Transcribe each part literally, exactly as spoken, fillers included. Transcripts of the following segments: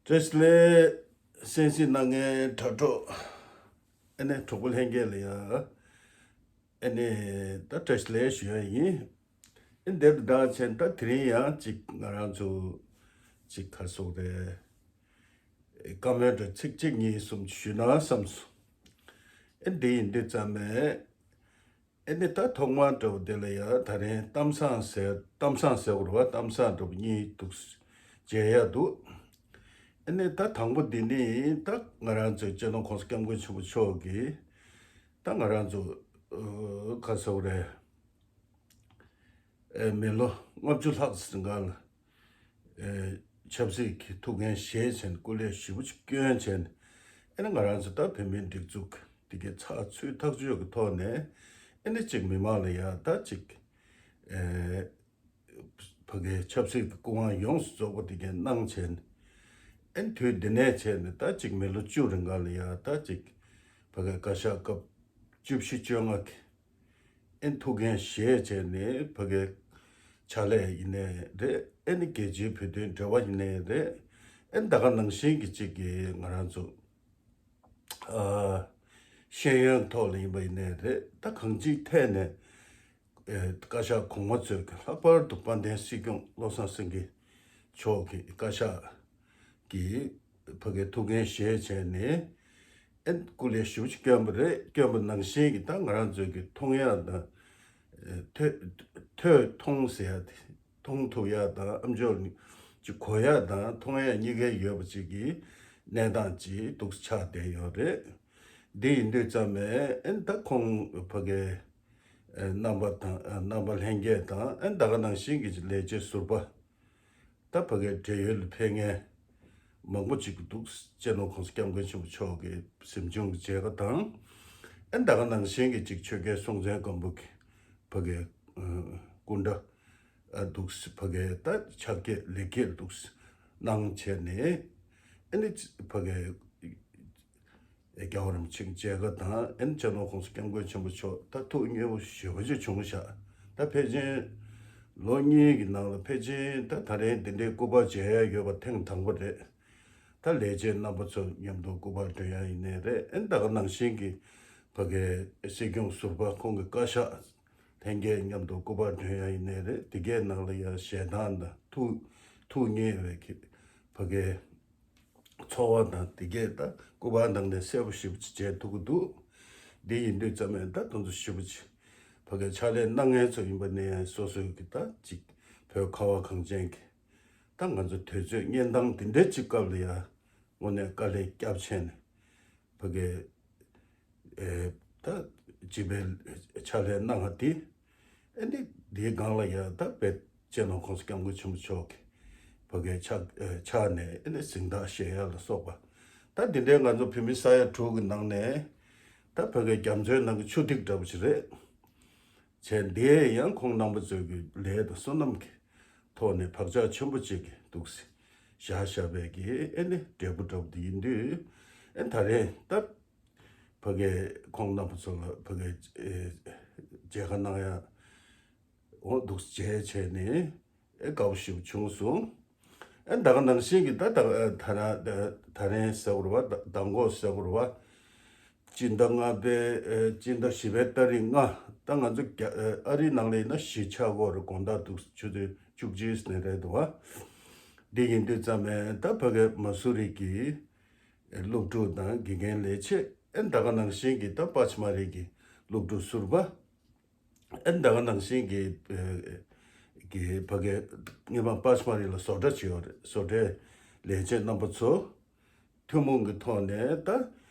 བཀྲ་ཤིས་བདེ་ལེགས། གསན་གཟིགས་གནང་མཁན་དྲ་གྲོགས། ཨ་ནི་གྲོགས་པོ་ལྷན་རྒྱས་ལ་ཡ། ཨ་ནི་ད་བཀྲ་ཤིས་བདེ་ལེགས་ཞུ་ཡ་ཡིན། ཨ་ནི་དེ་དང་འདྲ་བྱས་ད་དེ་རིང་ཡང་ཅིག་ང་རང་ཚོ་ཅིག་ག་རེ་ཟེར་དགོས་རེད། བཀའ་མོལ་འདྲ་ཚིག་གཅིག་གཉིས་གསུམ་ཞུས་ན་བསམ་སོང་། ཨ་ནི་དེ་ཡིན་དུས་ཙམ་ནས། ཨེ་ནི་ད་ཐོག་མར་འདྲ་པོ་དེ་ལ་ཡ་ད་རིང་གཏམ་བཟང་ཟེར་གཏམ་བཟང་ཟེར་དགོས་རེད་པ། གཏམ་བཟང་འདྲ་པོ་གཉིས་འདུག་མཇལ་ཡ་འདུག་ཨེ་ནི་ད་དང་པོ་འདི་ནི་ད་ང་རང་ཚོའི་སྤྱི་ནོར་༸གོང་ས་༸སྐྱབས་མགོན་ཆེན་པོ་མཆོག་གིས་ད་ང་རང་ཚོ་ཨ་ག་རེ་ཟེར་དགོས་རེད། ཨེ་མི་ལོ་ལྔ་བཅུ་ལྷག་ཙམ་སྒང་ལ་ཨེ་ཆབ་སྲིད་ཀྱི་ཐུགས་འགན་བཞེས་བྱས་ནས་སྐུ་ལས་ཞེ་པོ་ཅིག་བསྐྱོན་བྱས་ནས། ཨེ་ནི་ང་རང་ཚོ་ད་བོད་མིའི་སྒྲིག་འཛུགས་འདི་གའི་ཚགས་ཚུད་ཐག་ཆོད་ཀྱི་ཐོག་ནས། ཨེ་ནི་ཅིག་མི་མང་ལ་ཡ་ད་ཅིག་ཨེ་ཕ་གིའི་ཆབ་སྲིད་ཀྱི་སྐུ་དབང་ཡོངས་སུ་རྫོགས་པ་འདི་གའི་གནང་བྱས་ནས། ཨེ་ནི་དུས་འདི་ནས་བྱས་ནས་ད་ཅིག་མི་ལོ་བཅུ་རིང་ག་ལ་ཡ་ད་ཅིག་ཕ་གིའི་བཀའ་ཤག་སྐབས་བཅུ་བཞི་བཅོ་ལྔ་གི་ཨེ་ཐུགས་འགན་བཞེས་བྱས་ནས་ཕ་གིའི་ཕྱག་ལས་ཡིན་ནའི་རེད། ཨེ་ནི་རྒྱལ་སྤྱིའི་བོད་དོན་འབྲེལ་བ་ཡིན་ནའི་རེད། ཨེ་ནི་ད་ག་ནང་བཞིན་གྱི་གཅིག་གིས་ང་རང་ཚོ་ཨ་ཤེས་ཡོན་ཐོག་ལ་ཡིན་པ་ཡིན་ནའི་རེད། ད་གང་ཅིའི་ཐད་ནས་ཨེ་བཀའ་ཤག་གོང་མ་ཚོས་ཀྱི་ལྷག་པར་དུ་དཔལ་ལྡན་སྲིད་སྐྱོང་བློ་བཟང་སེང་གེ་མཆོག་གི་བཀའ་ཤག་གི་ཕ་གིའི་ཐུགས་འགན་བཞེས་བྱས་ནས་ཨེ་སྐུ་ལས་ཞེ་པོ་ཅིག་བསྐྱོན་པ་རེད། བསྐྱོན་པ་ནང་བཞིན་གྱི་ད་ང་རང་ཚོས་ཀྱི་མཐོང་ཡག་དང་ཨེ་ཐོས་ཐོས་མཐོང་ཟེར་ཡག་དེ་མཐོང་ཐུབ་ཡག་དང་ཨ་མཆོག་ཅིག་གོ་ཡག་དང་མཐོང་ཡག་གཉིས་ཀ་ཡོད་པ་ཅིག་གི་གནས་སྟངས་ཅིག་འདུག་ཆགས་བསྡད་ཡོད་རེད། འདི་ཡིན་དུས་ཙམ་ནས་ཨེ་ད་ཁོང་ཕ་གིའི་ཨེ་རྣམ་པ་དང་ཨེ་རྣམ་པ་ལྷན་རྒྱས་དང་ཨེ་ད་ག་ནང་བཞིན་གྱི་ལས་བྱེད་ཟུར་པ། ད་ཕ་གིའི་བགྲེས་ཡོལ་ལ་ཕེབས་མཁན་མང་པོ་ཅིག་འདུག་སྤྱི་ནོར་༸གོང་ས་༸སྐྱབས་མགོན་ཆེན་པོ་མཆོག་གི་གཟིམ་ཆུང་གི་མཇལ་ཁ་དང་། ཨེ་ད་ག་ནང་བཞིན་གྱི་ཅིག་ཆོས་རྒྱལ་སྲོང་བཙན་སྒམ་པོ་གི་ཕ་གིའི་ཨ་སྐུ་འདྲ་ཨ་འདུག་ཕ་གིའི་ད་ཕྱག་འཁྱེར་ལེགས་སྐྱེས་འདུག་གནང་བྱས་ནས། ཨེ་ནི་ཕ་གིའི་རྒྱལ་བ་རིན་པོ་ཆེ་མཇལ་ཁ་དང་ཨེ་ནི་སྤྱི་ནོར་༸གོང་ས་༸སྐྱབས་མགོན་ཆེན་པོ་མཆོག་ད་ཐུགས་མཉེས་པོ་ཞེ་པོ་ཅིག་བྱུང་ཤག་ད་ཕལ་ཆེར་ལོ་གཉིས་ཀྱི་ནང་ལ་ཕལ་ཆེར་ད་ད་རིང་འདི་འདྲའི་སྐུ་པར་མཇལ་ཡ་ཡོད་པ་ཐེངས་དང་པོ་རེད། ད་ལས་བྱེད་རྣམ་པ་ཚོ་མཉམ་དུ་སྐུ་པར་སྒྲོན་ཡ་ཡིན་ནའི་རེད། ཨེ་ནི་ད་ག་ནང་བཞིན་གྱི་ཕ་གིའི་སྲིད་སྐྱོང་ཟུར་པ་ཁོང་གི་བཀའ་ཤག་ལྷན་རྒྱས་མཉམ་དུ་སྐུ་པར་སྒྲོན་ཡ་ཡིན་ནའི་རེད། འདི་གའི་ནང་ལ་ཡ་ཞལ་ཐང་དང་ཐུགས་ཐུགས་མཉེས་པའི་གི་ཕ་གིའི་ཚོར་བ་དང་དེ་གས་ད་སྐུ་པར་ནང་ནས་གསལ་པོ་ཞེ་པོ་ཅིག་མཇལ་ཐུབ་ཀྱི་འདུག་འདི་ཡིན་དུས་ཙམ་ནས་ད་དེ་ཚོ་ཞེ་པོ་ཅིག་ཕ་གིའི་ཕྱག་ལས་གནང་མཁན་ཚོ་ཡིན་པ་ནས་སོ་སོའི་གི་ད་ཅིག་བོད་ཁ་བ་གངས་ཅན་གྱི་ད་ང་ཚོ་དུས་ཚོད་གཉན་ཐང་འདི་འདྲའི་ཅིག་སྐབས་ལ་ཡ་དངོས་གནས་དཀའ་ལས་བརྒྱབ་བྱས་ནས་ཕ་གིའི་ཨེ་ད་སྤྱི་པའི་ཕྱག་ལས་གནང་བ་དེ། ཨེ་འདི་འདིའི་སྒང་ལ་ཡ་ད་དཔེ་སྤྱི་ནོར་༸གོང་ས་༸སྐྱབས་མགོན་ཆེན་པོ་མཆོག་གི་ཕ་གིའི་ཕྱག་ཨེ་ཕྱག་ནས་ཨེ་ནི་གཟེངས་རྟགས་བཞེས་ཡ་ལ་སོགས་པ། ད་འདི་འདྲའི་ང་ཚོ་བོད་མི་ས་ཡ་དྲུག་གི་ནང་ནས་ད་ཕ་གིའི་རྒྱ་མཚོའི་ནང་གི་ཆུ་ཐིགས་འདྲ་པོ་ཞིག་རེད། བྱས་འདི་ཡང་ཁོང་རྣམ་པ་ཚོའི་གི་ལས་དང་བསོད་ནམས་ཀྱི་ཐོག་ནས་བག་ཆགས་ཆེན་པོ་ཅིག་གི་འདུག་སེ་བཞག་བཞག་པའི་གི་ཨེ་ནི་འབྲས་བུ་འདྲ་པོ་དེ་ཡིན་དུས། ཨེ་ད་རེས་ད་ཕ་གིའི་ཁོང་རྣམ་པ་ཚོ་ལ་ཕ་གིའི་ཨེ་མཇལ་ཁ་གནང་ཡ་འོ་འདུག་སེ་མཇལ་བྱས་ནས་ཨེ་དགའ་པོ་ཞེ་པོ་བྱུང་སོང་། ཨེ་ད་ག་ནང་བཞིན་གྱི་ད་ད་ད་ད་རིང་ཟེར་དགོས་རེད་པ། ད་མདང་དགོང་ཟེར་དགོས་རེད་པ། སྤྱི་ཟླ་ལྔ་པའི་ཨེ་སྤྱི་ཟླ་བཞི་པའི་ཏ་རིག་ལྔ། ད་ང་ཚོ་རྒྱ་ཨེ་ཨ་རིའི་ནང་ལ་ཡིན་ན་བཞི་ཆགས་ཀྱི་ཡོད་རེད། དགོང་དག་འདུག་ཆུ་ཚོད་བཅུ་གཅིག་ནས་རེད་འདུག་པ། འདི་ཡིན་དུས་ཙམ་ནས་ད་ཕ་གིའི་མ་སུ་རི་གི་ཨེ་སློབ་ཕྲུག་དང་དགེ་རྒན་ལས་བྱེད། ཨེ་ད་ག་ནང་བཞིན་གྱི་ད་པ་ཆི་མ་རི་གི་སློབ་ཕྲུག་ཟུར་པ། ཨེ་ད་ག་ནང་བཞིན་གྱི་ཨེ་གི་ཕ་གིའི་སྔོན་མ་པ་ཆི་མ་རི་ལ་བཟོ་གྲྭ་ཅིག་ཡོད་རེད། བཟོ་གྲྭའི་ལས་བྱེད་རྣམ་པ་ཚོ་ཐུན་མོང་གི་ཐོག་ནས་ད་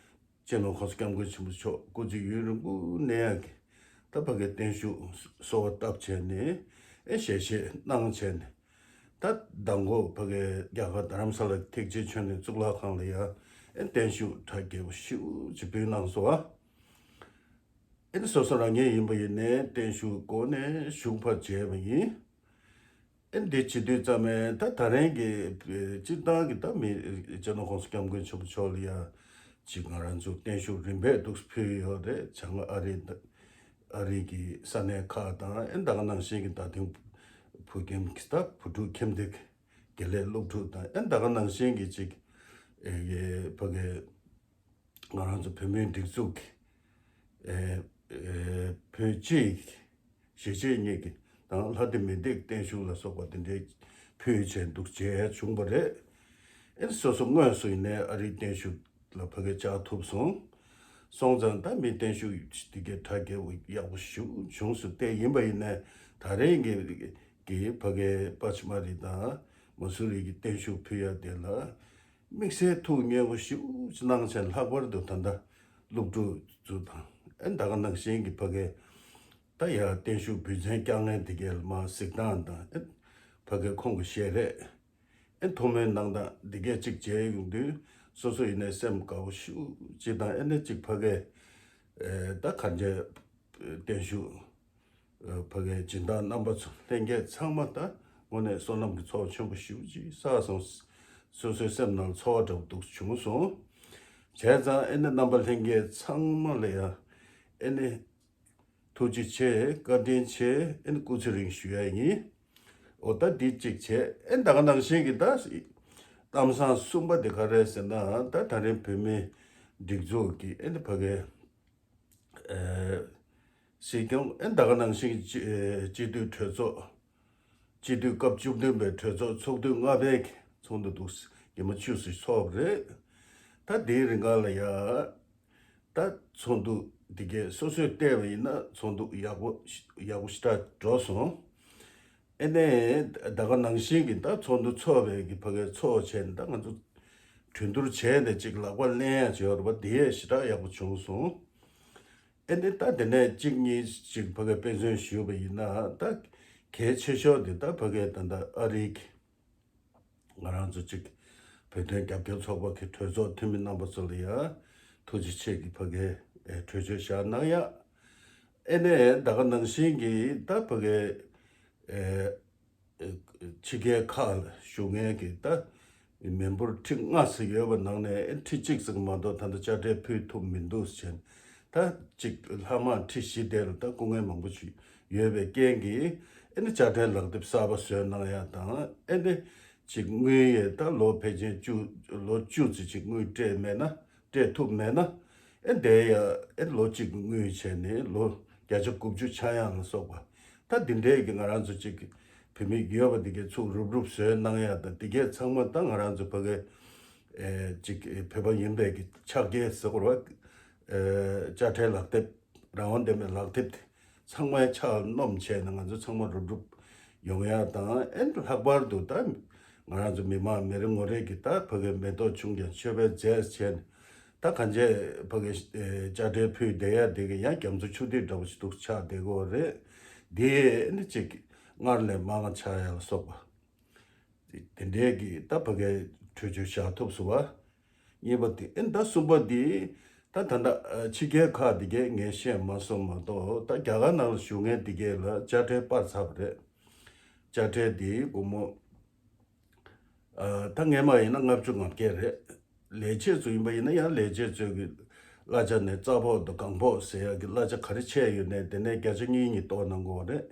སྤྱི་ནོར་༸གོང་ས་༸སྐྱབས་མགོན་ཆེན་པོ་མཆོག་སྐུ་ཚེ་ཡུན་རིང་པོ་གནས་ཡག་གི་ད་ཕ་གིའི་བརྟན་བཞུགས་གསོལ་བ་བཏབ་བྱས་ནས་ཨེ་ཞལ་བཞེས་གནང་བྱས་ནས། ད་མདང་དགོང་ཕ་གིའི་རྒྱ་གར་རྡ་རམ་ས་ལ་ཐེག་ཆེན་ཆོས་གླིང་གཙུག་ལག་ཁང་ལ་ཡ་ཨེ་བརྟན་བཞུགས་གྲ་རྒྱས་པོ་ཞེ་པོ་ཅིག་ཕུལ་གནང་སོང་བ། ཨེ་ནི་སོ་སོ་རང་ཉིད་ཡིན་པ་ཡིན་ནའི་བརྟན་བཞུགས་སྒོ་ནས་བཞུགས་པར་བྱས་པ་ཡིན། ཨེ་འདི་བྱེད་དུས་ཙམ་ནས་ད་ད་རིང་གི་སྤྱིར་བཏང་གི་ད་མི་སྤྱི་ནོར་༸གོང་ས་༸སྐྱབས་མགོན་ཆེན་པོ་མཆོག་ལ་ཡ་ཅིག་ང་རང་ཚོ་བརྟན་བཞུགས་རིམ་པས་འདུག་ཕུལ་ཡོད་རེད། བྱང་ཨ་རི་ཨ་རི་གི་ས་གནས་ཁག་དང་ཨེ་ད་ག་ནང་བཞིན་གྱི་ད་ཐེངས་བོད་ཁྱིམ་གྱི་ད་བོད་ཕྲུག་ཁྱིམ་སྡེ་གི་དགེ་ལས་སློབ་ཕྲུག་དང་ཨེ་ད་ག་ནང་བཞིན་གྱི་ཅིག་ ཨེ་ཕ་གི་ང་རང་ཚོ་བོད་མིའི་སྒྲིག་འཛུགས་ཀྱི་ཨེ་ཨེ་བོད་སྤྱིའི་གཞིས་བྱེས་གཉིས་ཀྱི་དང་ལྷ་སྡེ་མི་སྡེ་བརྟན་བཞུགས་ལ་སོགས་པ་དེ་འདྲའི་ཕུལ་བྱས་འདུག་བྱས་བྱུང་བ་རེད། ཨེ་སོ་སོ་དངོས་སུ་ཡིན་ནའི་ཨ་རིའི་བརྟན་བཞུགས་ལ་ཕ་གི་བཅར་ཐུབ་སོང་། སོང་ཙང་ད་མི་བརྟན་བཞུགས་དེ་གའི་གྲ་རྒྱས་པོ་ཡག་པོ་ཞིག་བྱུང་སོང་སྟེ། ཡིན་པ་ཡིན་ནའི་ད་རེས་ཀྱི་ཕ་གི་པ་ཆི་མ་རི་དང་མ་སུ་རི་གི་བརྟན་བཞུགས་ཕུལ་ཡ་དེ་ལ་དམིགས་བསལ་ཐུགས་མཉེས་པོ་ཞེ་པོ་ཅིག་གནང་བྱས། ལྷག་པར་དུ་ད་ལྟ་སློབ་ཕྲུག་ཚོ་དང་ཨེ་ད་ག་ནང་བཞིན་གྱི་ཕ་གི་ད་ཡ་བརྟན་བཞུགས་འབུལ་ཚན་བསྐྱངས་མཁན་དེ་གའི་མར་གཟིགས་སྟངས་དང་ཨེ་ཕ་གི་ཁོང་གི་ཞལ་རས། ཨེ་མཐོང་མའི་ནང་དང་འདི་གས་གཅིག་མཇལ་ཡོང་དུས་སོ་སོ་ཡིན་ནའི་སེམས་དགའ་བོ་ཞེ་པོ་ཅིག་དང་། ཨེ་ནས་གཅིག་ཕ་གས་ཨེ་ད་ག་འཇལ་བརྟན་བཞུགས་ཨེ་ཕ་གས་སྦྱིན་བདག་རྣམ་པ་ཚོ་ལྷན་རྒྱས་ཚང་མ་ད་དངོས་གནས་བསོད་ནམས་ཀྱི་ཚོགས་ཆེན་པོ་ཞེ་པོ་ཅིག་བསགས་སོང་། སོ་སོའི་སེམས་ནང་ཚོར་བ་འདྲ་བོ་འདུག་བྱུང་སོང་། བྱས་ཙང་ཨེ་ནས་རྣམ་པ་ལྷན་རྒྱས་ཚང་མ་ལ་ཡ་ཨེ་ནས་ཐུགས་རྗེ་ཆེ། བཀའ་དྲིན་ཆེ། ཨེ་ནི་སྐུ་ཚེ་རིང་ཞུ་ཡ་ཡིན། འོ་ད་འདི་གཅིག་བྱས། ཨེ་ད་ག་ནང་བཞིན་གྱི་ད་གཏམ་བཟང་གསུམ་པ་དེ་ག་རེ་ཟེར་ན། ད་ད་རིང་བོད་མིའི་སྒྲིག་འཛུགས་ཀྱི་ཨེ་ནི་ཕ་གའི་ཨེ་སྲིད་སྐྱོང་ཨེ་ད་ག་ནང་བཞིན་གྱི་སྤྱི་ཨེ་སྤྱི་འཐུས་གྲོས་ཚོགས། སྤྱི་འཐུས་སྐབས་བཅུ་བདུན་པའི་གྲོས་ཚོགས་ཚོགས་དུས་ལྔ་པའི་ཚོགས་འདུ་འདུག་ཉི་མ་བཅུ་ཙམ་ཚོགས་པ་རེད། ད་དེའི་རིང་ག་ལ་ཡ། ད་ཚོགས་འདུ་འདི་གས་སོ་སོས་བལྟས་པ་ཡིན་ན་ཚོགས་འདུ་ཡག་པོ་ཡག་པོ་ཞེ་དྲག་འགྲོ་སོང་། ཨེ་ནས་ད་ག་ནང་བཞིན་གྱི་ད་ཚོགས་འདུ་ཚོགས་པའི་གི་ཕ་གའི་ཚོགས་བྱས་ནས་ད་ང་ཚོ་གྲོས་བསྡུར་བྱས་ནས་ཅིག་ལག་པ་ལེན་ཡ་བྱས་ཡོད་རེད་པ། དེ་ཡས་ཞེ་དྲག་ཡག་པོ་བྱུང་སོང་། ཨེ་ནས་ད་དེ་ནས་གཅིག་གཉིས་ཅིག་ཕ་གའི་དཔེ་མཚོན་ཞུས་པ་ཡིན་ན། ད་གལ་ཆེ་ཤོས་དེ་ད་ཕ་གའི་ད་ད་ཨ་རིའི་གི་ང་རང་ཚོ་གཅིག་བོད་དོན་རྒྱབ་སྐྱོར་ཚོགས་པ་གི་གྲོས་ཚོགས་འཐུས་མི་རྣམ་པ་ཚོ་ལ་ཡ་ཐུགས་རྗེ་ཆེ་གི་ཕ་གའི་ཨེ་གྲོས་ཆོད་བཞག་གནང་ཡ། ཨེ་ནས་ད་ག་ནང་བཞིན་གྱི་ད་ཕ་གའི་ཨེ་ཨེ་ཕྱི་རྒྱལ་ཁག་ལ་བཞུགས་མཁན་གྱི་ད་མི་འབོར་ཁྲི་ལྔ་ཙམ་ཡོད་པ་ནང་ནས་ཨེ་ཁྲི་གཅིག་ཙམ་མ་གཏོགས་ད་ལྟ་དཔྱ་ཁྲལ་ཕུལ་ཐུབ་མི་འདུག་ཟེར་བྱས། ད་གཅིག་ལྷག་མ་ཁྲི་བཞི་དེ་ལ་ད་སྐུ་ངལ་མང་པོ་ཞིག་ཡོད་པའི་རྐྱེན་གྱིས་ཨེ་ནི་དཔྱ་ཁྲལ་ལག་དེབ་གསར་པ་བཟོས་གནང་ཡ་དང་། ཨེ་ནི་གཅིག་དངུལ་ཡས་ད་ལོ་ཕལ་ཆེར་བཅུ་ལོ་བཅུ་ཙམ་ཅིག་དངུལ་སྤྲད་མེད་ན། སྤྲད་ཐུབ་མེད་ན། ཨེ་འདས་ཡ་ཨེ་ལོ་གཅིག་གི་དངུལ་བྱས་ནས་ལོ་བརྒྱ་ཆ་དགུ་བཅུ་ཆག་ཡ་ལ་སོགས་པ། ད་འདི་འདྲའི་གི་ང་རང་ཚོ་གཅིག་བོད་མི་ཡོད་པ་འདི་གའི་ཚུར་རུབ་རུབ་བཟོས་གནང་ཡ་དང་། འདི་གའི་ཚང་མ་ད་ང་རང་ཚོ་ཕ་གའི་ཨེ་གཅིག་བོད་པ་ཡིན་པའི་གི་ཕྱག་འཁྱེར་ཟེར་དགོས་རེད་པ། ཨེ་དཔྱ་ཁྲལ་ལག་དེབ། རང་དབང་ལྡན་པའི་ལག་དེབ་དེ་ཚང་མའི་ཕྱག་སྣོམ་བྱས་ནས་ང་ཚོ་ཚང་མ་རུབ་རུབ་ཡོང་ཡ་དང་། ཨེ་ལྷག་པར་དུ་ད་ང་རང་ཚོ་མི་མང་མི་རེ་ངོ་རེ་གི་ད་ཕ་གའི་མེ་ཏོག་ཆུང་ཀྱང་མཆོད་པའི་རྫས་བྱས་ནས། ད་གང་ཅི་ཕ་གའི་ཨེ་དཔྱ་ཁྲལ་ཕུལ་བསྡད་ཡ་དེ་གི་ཡང་རྒྱ་མཚོ་ཆུ་ཐིགས་འདྲ་བོ་ཞིག་འདུག་ཆགས་བསྡད་ཀྱི་ཡོད་རེད། འདི་ཨེ་ནི་གཅིག་སྔར་ལས་མང་ཆགས་ཡ་ལ་སོགས་པ། དེ་འདྲའི་གི་ད་ཕ་གའི་གྲོས་ཆོད་བཞག་ཐུབ་སོང་བ། གཉིས་པ་དེ། ཨེ་ད་གསུམ་པ་དེ། ད་ད་ལྟ་ཕྱི་རྒྱལ་ཁག་དེ་གས་ངས་ཤེས་མ་སོང་མ་གཏོགས། ད་རྒྱ་གར་ནང་ལ་བཞུགས་མཁན་དེ་གས་ལ་དཔྱ་ཁྲལ་སྤར་ཚར་བ་རེད། དཔྱ་ཁྲལ་དེ་སྒོར་མོ་ཨ་ད་སྔས་མ་ཡིན་ན་ལྔ་བཅུ་ང་བརྒྱད་རེད། ལས་བྱེད་ཚོ་ཡིན་པ་ཡིན་ན་ཡང་ལས་བྱེད་ཚོའི་གི་གླ་ཆ་ནས་རྩ་ཕོགས་དང་གང་ཕོགས་ཟེར་ཡ་གི་གླ་ཆ་ག་རེ་ཆད་ཡོད་ནའི་དེ་ནས་བརྒྱ་ཆ་གཉིས་གཉིས་གཏོང་གནང་དགོས་པ་རེད།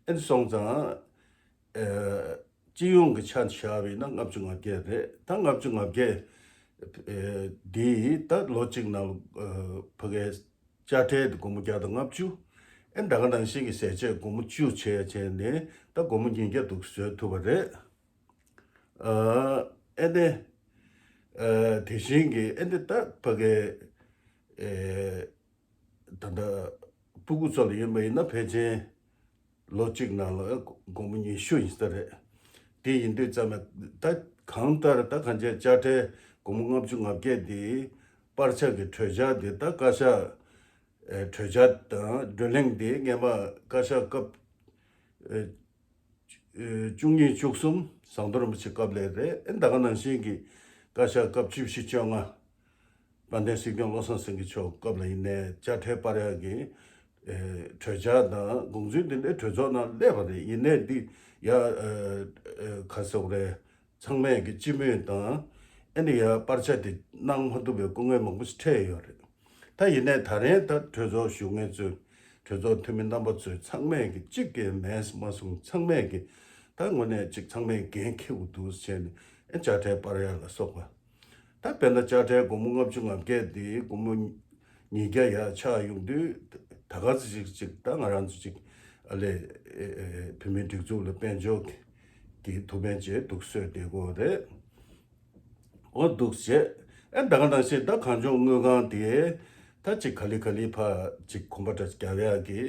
ཨེ་སོང་ཙང་ཨེ་སྤྱི་ཡོངས་ཀྱི་ཆ་བཞག་པ་ཡིན་ན་ལྔ་བཅུ་ང་བརྒྱད་རེད། ད་ལྔ་བཅུ་ང་བརྒྱད་ཨེ་འདི་ད་ལོ་གཅིག་ནང་ལ་ཨེ་ཕ་གའི་དཔྱ་ཁྲལ་དེ་སྒོར་མོ་བརྒྱ་དང་ལྔ་བཅུ། ཨེ་ད་ག་ནང་བཞིན་གྱི་ཟས་བཅད་སྒོར་མོ་བཅུ་བྱས་བྱས་ནས་ད་སྒོར་མོ་ཉིས་བརྒྱ་འདུག་བཟོ་ཐུབ་པ་རེད། ཨ་ཨེ་ནས་ཨེ་དེ་བཞིན་གྱི་ཨེ་ནས་ད་ཕ་གའི་ཨེ་ད་ལྟ་སྤུ་གུ་ཚོ་ལ་ཡིན་པ་ཡིན་ན་ཕལ་ཆེར་ལོ་གཅིག་ནང་ལ་སྒོར་མོ་ཉི་ཤུ་ཡིན་ས་རེད། དེ་ཡིན་དུས་ཙམ་ནས་ད་གང་ལྟར་ད་གང་ཅི་དཔྱ་ཁྲལ་སྒོར་མོ་ལྔ་བཅུ་ང་བརྒྱད་དེ་སྤར་ཆ་གི་གྲོས་འཆར་དེ་ད་བཀའ་ཤག་ཨེ་གྲོས་འཆར་དང་བགྲོ་གླེང་དེ་སྔས་མ་བཀའ་ཤག་སྐབས་ཨེ་བཅུ་གཉིས་བཅུ་གསུམ་ཟམ་གདོང་རིན་པོ་ཆེ་སྐབས་ལ་རེད། ཨེ་ད་ག་ནང་བཞིན་གྱི་བཀའ་ཤག་སྐབས་བཅུ་བཞི་བཅོ་ལྔ་དཔལ་ལྡན་སྲིད་སྐྱོང་བློ་བཟང་སེང་གེ་མཆོག་སྐབས་ལ་ཡིན་ནའི་དཔྱ་ཁྲལ་སྤར་ཡག་གི་ཨེ་གྲོས་འཆར་དང་དགོངས་ཚུལ་དེ་འདྲའི་གྲོས་ཚོགས་ནང་སླེབས་པ་རེད། ཡིན་ནའི་འདི་ཡ་ཨེ་ཨེ་ག་ཟེར་དགོས་རེད། ཚང་མས་ཀྱི་སྤྱི་མོས་དང་ཨེ་ནི་ཡ་སྤར་ཆ་དེ་གནང་མ་ཐུབ་པའི་སྐུ་ངལ་མང་པོ་ཞིག་འཕྲད་ཡོད་རེད། ད་ཡིན་ནའི་ད་རེས་ད་གྲོས་ཚོགས་བཞུགས་མཁན་ཚོས་གྲོས་ཚོགས་འཐུས་མི་རྣམ་པ་ཚོས་ཚང་མས་ཀྱི་གཅིག་གིས་མེད་མ་སོང་། ཚང་མས་ཀྱི་ད་དངོས་གནས་གཅིག་ཚང་མས་འགན་འཁྱེར་དགོས་འདུག་ཟེར་ནས་ཨེ་དཔྱ་ཁྲལ་སྤར་ཡ་ལ་སོགས་པ། ད་དཔེར་ན་དཔྱ་ཁྲལ་སྒོར་མོ་ལྔ་བཅུ་ང་བརྒྱད་དེ་སྒོར་མོ་ཉིས་བརྒྱ་ཡར་ཆག་ཡོང་དུས། ད་ག་ཚོད་ཅིག་ཅིག་ད་ང་རང་ཚོ་ཅིག་ཨ་ལས་བོད་མིའི་སྒྲིག་འཛུགས་ལ་དཔལ་འབྱོར་གྱི་ཐུགས་ཕན་བྱས་འདུག་གསོས་བསྡད་དགོས་རེད། འོ་འདུག་བྱས། ཨེ་ད་ག་ནང་བཞིན་ད་གངས་ལྗོངས་དངུལ་ཁང་དེ་ད་ཅིག་ག་ལེ་ག་ལེ་ཕར་ཅིག་གོམ་པ་འདྲ་རྒྱག་ཡག་གི་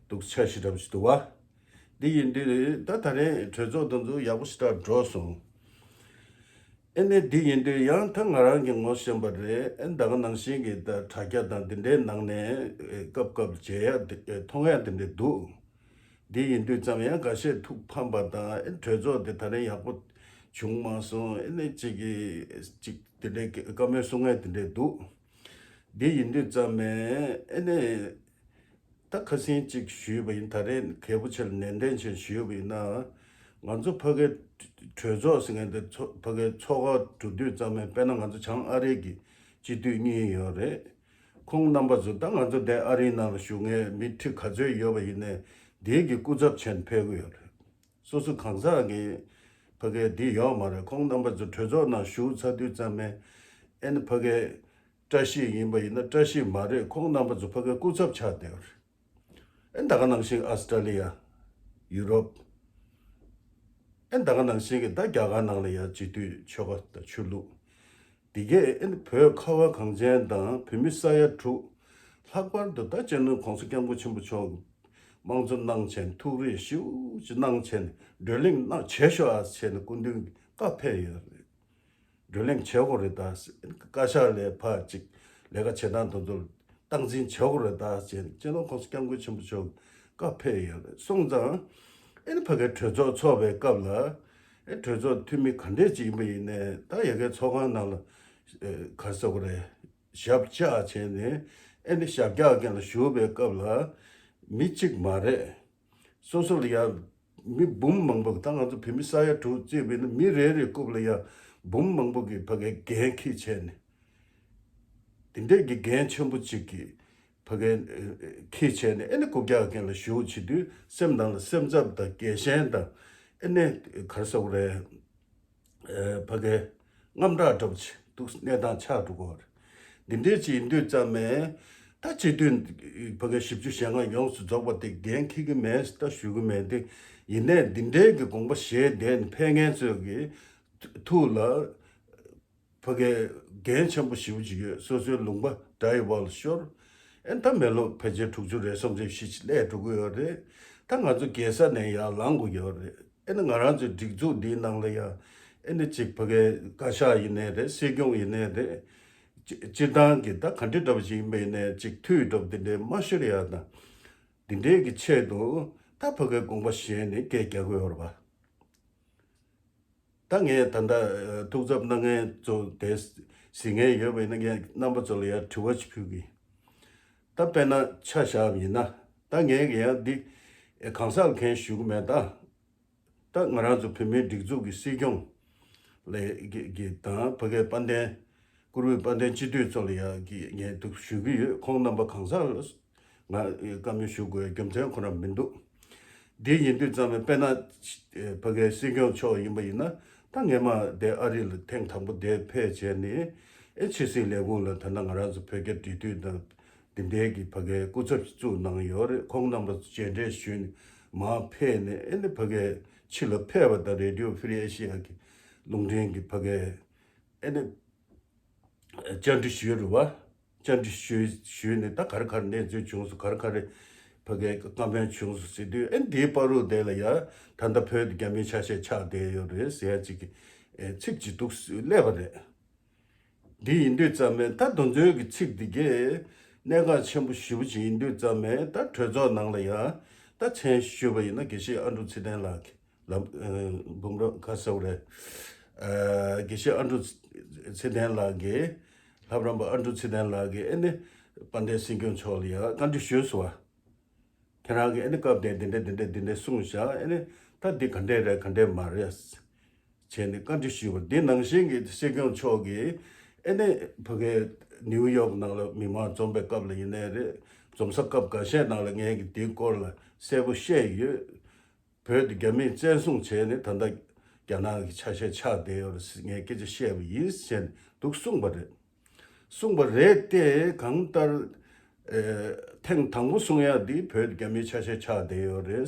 འདུག་འཆར་གཞི་འདྲ་པོ་ཞིག་འདུག་བ། འདི་ཡིན་དུས་ད་ད་རེས་གྲོས་ཚོགས་དེ་ཚོ་ཡག་པོ་ཞེ་དྲག་འགྲོ་སོང་། ཨེ་ནས་འདི་ཡིན་དུས་ཡང་ད་ང་རང་གིས་ངོ་ཤེས་པ་རེད། ཨེ་ད་ག་ནང་བཞིན་གྱི་ད་དྲ་རྒྱ་དང་འདི་འདྲའི་ནང་ནས་ཨེ་སྐབས་སྐབས་མཇལ་ཡག་འདི་ཨེ་མཐོང་ཡག་འདི་འདྲ་འདུག་འདི་ཡིན་དུས་ཙམ་ཡང་འགའ་ཤས་ཐུགས་ཕམ་པ་དང་། ཨེ་གྲོས་ཚོགས་དེ་ད་རེས་ཡག་པོ་བྱུང་མ་སོང་། ཨེ་ནས་ཅིག་གི་ཅིག་དེ་འདྲའི་བཀའ་མོལ་གསུང་མཁན་དེ་འདྲས་འདུག་འདི་ཡིན་དུས་ཙམ་ནས་ཨེ་ནས་ད་ཁ་སང་ཅིག་ཞུས་པ་ཡིན། ད་རེས་གལ་པོ་ཆེ་ལ་ནན་ཏན་བྱས་ཞུས་པ་ཡིན་ན། ང་ཚོ་ཕ་གའི་གྲོས་ཚོགས་ཟེར་མཁན་དེ་ཚོ་ཕ་གའི་ཚོགས་ཁག་གྲུབ་དུས་ཙམ་ནས། དཔེར་ན་ང་ཚོ་བྱང་ཨ་རི་གི་སྤྱི་འཐུས་གཉིས་ཡོད་རེད། ཁོང་རྣམ་པ་ཚོ་ད་ང་ཚོ་འདི་ཨ་རིའི་ནང་ལ་བཞུགས་མཁན་མི་ཁྲི་ག་ཚོད་ཡོད་པ་ཡིན་ནའི་དེའི་གི་སྐུ་ཚབ་བྱས་ནས་ཕེབས་ཀྱི་ཡོད་རེད། སོ་སོ་གང་ཟག་གི་ཕ་གའི་འདི་ཡོད་མ་རེད། ཁོང་རྣམ་པ་ཚོ་གྲོས་ཚོགས་ནང་ཞུགས་ཚར་དུས་ཙམ་ནས་ཨེ་ནི་ཕ་གའི་བཀྲ་ཤིས་ཡིན་པ་ཡིན་ན་བཀྲ་ཤིས་མ་རེད། ཁོང་རྣམ་པ་ཚོ་ཕ་གའི་སྐུ་ཚབ་ཆགས་བསྡད་ཡོད་རེད། ཨེ་ད་ག་ནང་བཞིན་ཨ་སི་ཀྲ་ལི་ཡ། ཡུ་རོབ། ཨེ་ད་ག་ནང་བཞིན་གྱི་ད་རྒྱ་གར་ནང་ལ་ཡ་སྤྱི་འཐུས་ཆོལ་ཁ་དང་ཆོས་ལུགས། འདི་གས་ཨེ་ནི་བོད་ཁ་བ་གངས་ཅན་དང་བོད་མི་ས་ཡ་དྲུག་ལྷག་པར་དུ་ད་སྤྱི་ནོར་༸གོང་ས་༸སྐྱབས་མགོན་ཆེན་པོ་མཆོག་གིས་དམངས་གཙོ་གནང་བྱས་ནས། ཐུགས་རེ་ཞེ་པོ་ཅིག་གནང་བྱས་ནས། བགྲོ་གླེང་གནང་བྱས་ཤོག་ཨ་བྱས་ནས་སྐུ་མདུན་གྱིས་བཀའ་ཕེབས་ཡོད་རེད། བགྲོ་གླེང་བྱེད་དགོས་རེད་ད། བཀའ་ཤག་ལས་ཕར་ཅིག་ལས་ཀ་བྱེད་སྟངས་དེ་ཚོར་སྟངས་འཛིན་བྱེད་དགོས་རེད་ད་བྱས་ནས་སྤྱི་ནོར་༸གོང་ས་༸སྐྱབས་མགོན་ཆེན་པོ་མཆོག་བཀའ་ཕེབས་ཡོད་རེད། སོང་ཙང་ཨེ་ནི་ཕ་གའི་གྲོས་ཚོགས་ཚོགས་པའི་སྐབས་ལ། ཨེ་གྲོས་ཚོགས་འཐུས་མི་ག་འདྲས་ཅིག་ཡིན་པ་ཡིན་ནའི་ད་ཡ་གའི་ཚོགས་ཁང་ནང་ལ་ཨེ་ག་རེ་ཟེར་དགོས་རེད། ཞབས་བཅགས་བྱས་ནས་ཨེ་ནི་ཞབས་བཀྱག་སྒང་ལ་བཞུགས་པའི་སྐབས་ལ་མི་གཅིག་མ་རེད། སོ་སོ་ལ་ཡ་མི་འབུམ་མང་པོ། ད་ང་ཚོ་བོད་མི་ས་ཡ་དྲུག་བརྩིས་པ་ཡིན་ན་མི་རེ་རེའི་རྐུབ་ལ་ཡ་འབུམ་མང་པོ་གི་ཕ་གའི་འགན་འཁྱེར་བྱས་ནས། དེ་འདྲས་ཀྱི་འགན་ཆེན་པོ་གཅིག་གི་ཕ་གའི་འཁྱེར་བྱས་ནས་ཨེ་ནི་རྐུབ་བཀྱག་སྒང་ལ་བཞུགས་བྱེད་དུས་སེམས་ནང་ལ་སེམས་འཚབ་དང་རྒྱལ་ཞེན་དང་། ཨེ་ནི་ག་རེ་ཟེར་དགོས་རེད། ཨེ་ཕ་གའི་དངངས་སྐྲག་འདྲ་པོ་ཅིག་འདུག་གནས་སྟངས་ཆགས་འགྲོ་གི་ཡོད་རེད། འདི་འདྲའི་ཅིག་ཡིན་དུས་ཙམ་ནས་ད་སྤྱི་འཐུས་ཕ་གའི་བཞི་བཅུ་ཞེ་ལྔ་ཡོངས་སུ་རྫོགས་པ་དེ་འགན་འཁྱེར་གྱི་མེད་ད་ཞུ་གི་མེད་དེ། ཡིན་ནའི་འདི་འདྲའི་གི་དགོངས་པ་བཞེས་བསྡད་ནས་ཕེབས་མཁན་ཚོའི་གི་ཐུགས་ལ་ཕ་གའི་འགན་ཆེན་པོ་ཞེ་པོ་ཅིག་ཡོད། སོ་སོའི་ལུང་པ་འདྲ་ཡི་བར་ལ་ཤོར། ཨེ་ད་མི་ལོ་ཕལ་ཆེར་དྲུག་ཅུ་རེ་གསུམ་རེ་བཞི་ཅིག་སླེབས་འགྲོ་གི་ཡོད་རེད། ད་ང་ཚོ་རྒྱལ་ས་ནས་ཡར་ལངས་དགོས་ཀྱི་ཡོད་རེད། ཨེ་ནི་ང་རང་ཚོའི་སྒྲིག་འཛུགས་འདིའི་ནང་ལ་ཡ་ཨེ་ནི་གཅིག་ཕ་གའི་བཀའ་ཤག་ཡིན་ནའི་རེད། སྲིད་སྐྱོང་ཡིན་ནའི་རེད། སྤྱི་སྤྱིར་བཏང་གི་ད་ག་འདྲ་འདྲ་པོ་ཞིག་ཡིན་པ་ཡིན་ནའི་གཅིག་འཐུས་འདྲ་པོ་འདི་འདྲའི་མ་ཤོར་ཡ་དང་། འདི་འདྲའི་གི་ཆེད་དུ་ད་ཕ་གའི་དགོངས་པ་བཞེས་ནས་སྐད་རྒྱག་དགོས་ཡོད་རེད་པ། ད་ངས་ད་ལྟ་ཐུགས་འཚབ་གནང་མཁན་ཚོ་དེ་གཟིགས་མཁན་ཡོད་པ་ཡིན་ན་ངས་རྣམ་པ་ཚོ་ལ་ཡ་དྲི་བ་ཅིག་ཕུལ་གི། ད་དཔེར་ན་ཆ་བཞག་པ་ཡིན་ན། ད་ངས་ཀྱི་ཡང་འདི་གང་ཟག་ལ་མཁན་ཞུ་གི་མེད་ད། ད་ང་རང་ཚོ་བོད་མིའི་སྒྲིག་འཛུགས་ཀྱི་སྲིད་སྐྱོང་ལས་ཀྱི་ཀྱི་དང་ཕ་གའི་དཔལ་ལྡན་བཀུར་འོས་དཔལ་ལྡན་སྤྱི་འཐུས་ཚོ་ལ་ཡ་ཀྱི་ངས་འདུག་ཞུ་གི་ཡོད། ཁོང་རྣམ་པ་གང་ཟག་ལ་ང་བཀའ་མོལ་ཞུ་དགོས་རྒྱུ་མཚན་ཁོ་རང་མི་འདུག་འདི་ཡིན་དུས་ཙམ་ནས་དཔེར་ན་ཕ་གའི་སྲིད་སྐྱོང་མཆོག་ཡིན་པ་ཡིན་ན། ད་སྔས་མ་དེ་ཨ་རི་ལ་ཐེངས་དང་པོ་དེ་ཕེབས་བྱས་ནས་ཨེ་ཕྱི་སྲིད་ལས་ཁུངས་ལ་ད་ལྟ་ང་རང་ཚོ་བོད་རྒྱ་འབྲེལ་མཐུད་དང་འདི་འདྲའི་གི་ཕ་གའི་སྐུ་ཚབ་བཙུགས་གནང་ཡོད་རེད། ཁོང་རྣམ་པ་མཇལ་འཕྲད་ཞུས་ནས་མར་ཕེབས་ནས་ཨེ་ནི་ཕ་གའི་ཕྱི་ལ་ཕེབས་པ་དང་Radio Free Asia གི་རླུང་འཕྲིན་གི་ཕ་གའི་ཨེ་ནི་བཅར་འདྲི་ཞུས་རེད་བ། བཅར་འདྲི་ཞུས་ཞུས་ནས་ད་ག་རེ་ག་རེ་གནས་ཚུལ་བྱུང་སོང་། ག་རེ་ག་རེ་ཕ་གའི་བཀའ་མོལ་བྱུང་སོང་ཟེར་དུས། ཨེ་འདིའི་བར་དུ་དེ་ལ་ཡ་ད་ལྟ་བོད་དུ་རྒྱ་མིའི་ཆ་ཤས་ཆགས་བསྡད་ཡོད་རེད་ཟེར་ཡ་ཅིག་གི་ཨེ་ཚིག་ཅིག་འདུག་སླེབས་པ་རེད། འདི་ཡིན་དུས་ཙམ་ནས་ད་དེ་ཚོའི་གི་ཚིག་འདི་གས་གནད་འགག་ཆེན་པོ་ཞེ་པོ་ཅིག་ཡིན་དུས་ཙམ་ནས་ད་གྲོས་ཚོགས་ནང་ལ་ཡ་ད་མཚན་ཞུས་པ་ཡིན་ན་དགེ་བཤེས་ཨ་འབྲུག་ཚེ་བརྟན་ལགས་ཀྱིས། ལམ་ཨ་འབུམ་རམས་ག་ཟེར་བ་རེད། ཨ་དགེ་བཤེས་ཨ་འབྲུག་ཚེ་བརྟན་ལགས་ཀྱིས། ལྷ་རམས་པ་ཨ་འབྲུག་ཚེ་བརྟན་ལགས་ཀྱིས་ཨེ་ནི་དཔལ་ལྡན་སྲིད་སྐྱོང་མཆོག་ལ་ཡ་བཀའ་འདྲི་ཞུས་སོང་བ། ཁྱེད་རང་གིས་ཨེ་ནི་སྐབས་དེ་འདི་འདྲ་འདི་འདྲ་འདི་འདྲ་གསུངས་བཞག་ཨེ་ནི་ད་འདི་ག་འདྲས་རེད་ག་འདྲས་མ་རེད་བྱས་ནས་བཀའ་འདྲི་ཞུས་པ། འདི་ནང་བཞིན་གྱི་སྲིད་སྐྱོང་མཆོག་གིས་ཨེ་ནི་ཕ་གའི་ནིའུ་ཡོག་ནང་ལ་མི་མང་འཛོམས་པའི་སྐབས་ལ་ཡིན་ནའི་རེད། འཛོམས་ས་སྐབས་འགའ་ཤས་ནང་ལ་ངས་ཀྱི་འདིའི་སྐོར་ལ་གསལ་པོ་བཤད་ཡོད། བོད་དུ་རྒྱ་མིས་བཙན་བཟུང་བྱས་ནས་ད་ལྟ་ རྒྱ་ནག་གི་ཆ་ཤས་ཆགས་བསྡད་ཡོད་རེད་ཟེར་ངས་སྐད་ཆ་བཤད་པ་ཡིན་ཟེར་འདུག་གསུངས་པ་རེད། གསུངས་པ་རེད་དེ་གང་ལྟར། ཨེ། ཐེངས་དང་པོ་གསུང་ཡག་འདི་བོད་རྒྱ་མིའི་ཆ་ཤས་ཆགས་བསྡད་ཡོད་རེད།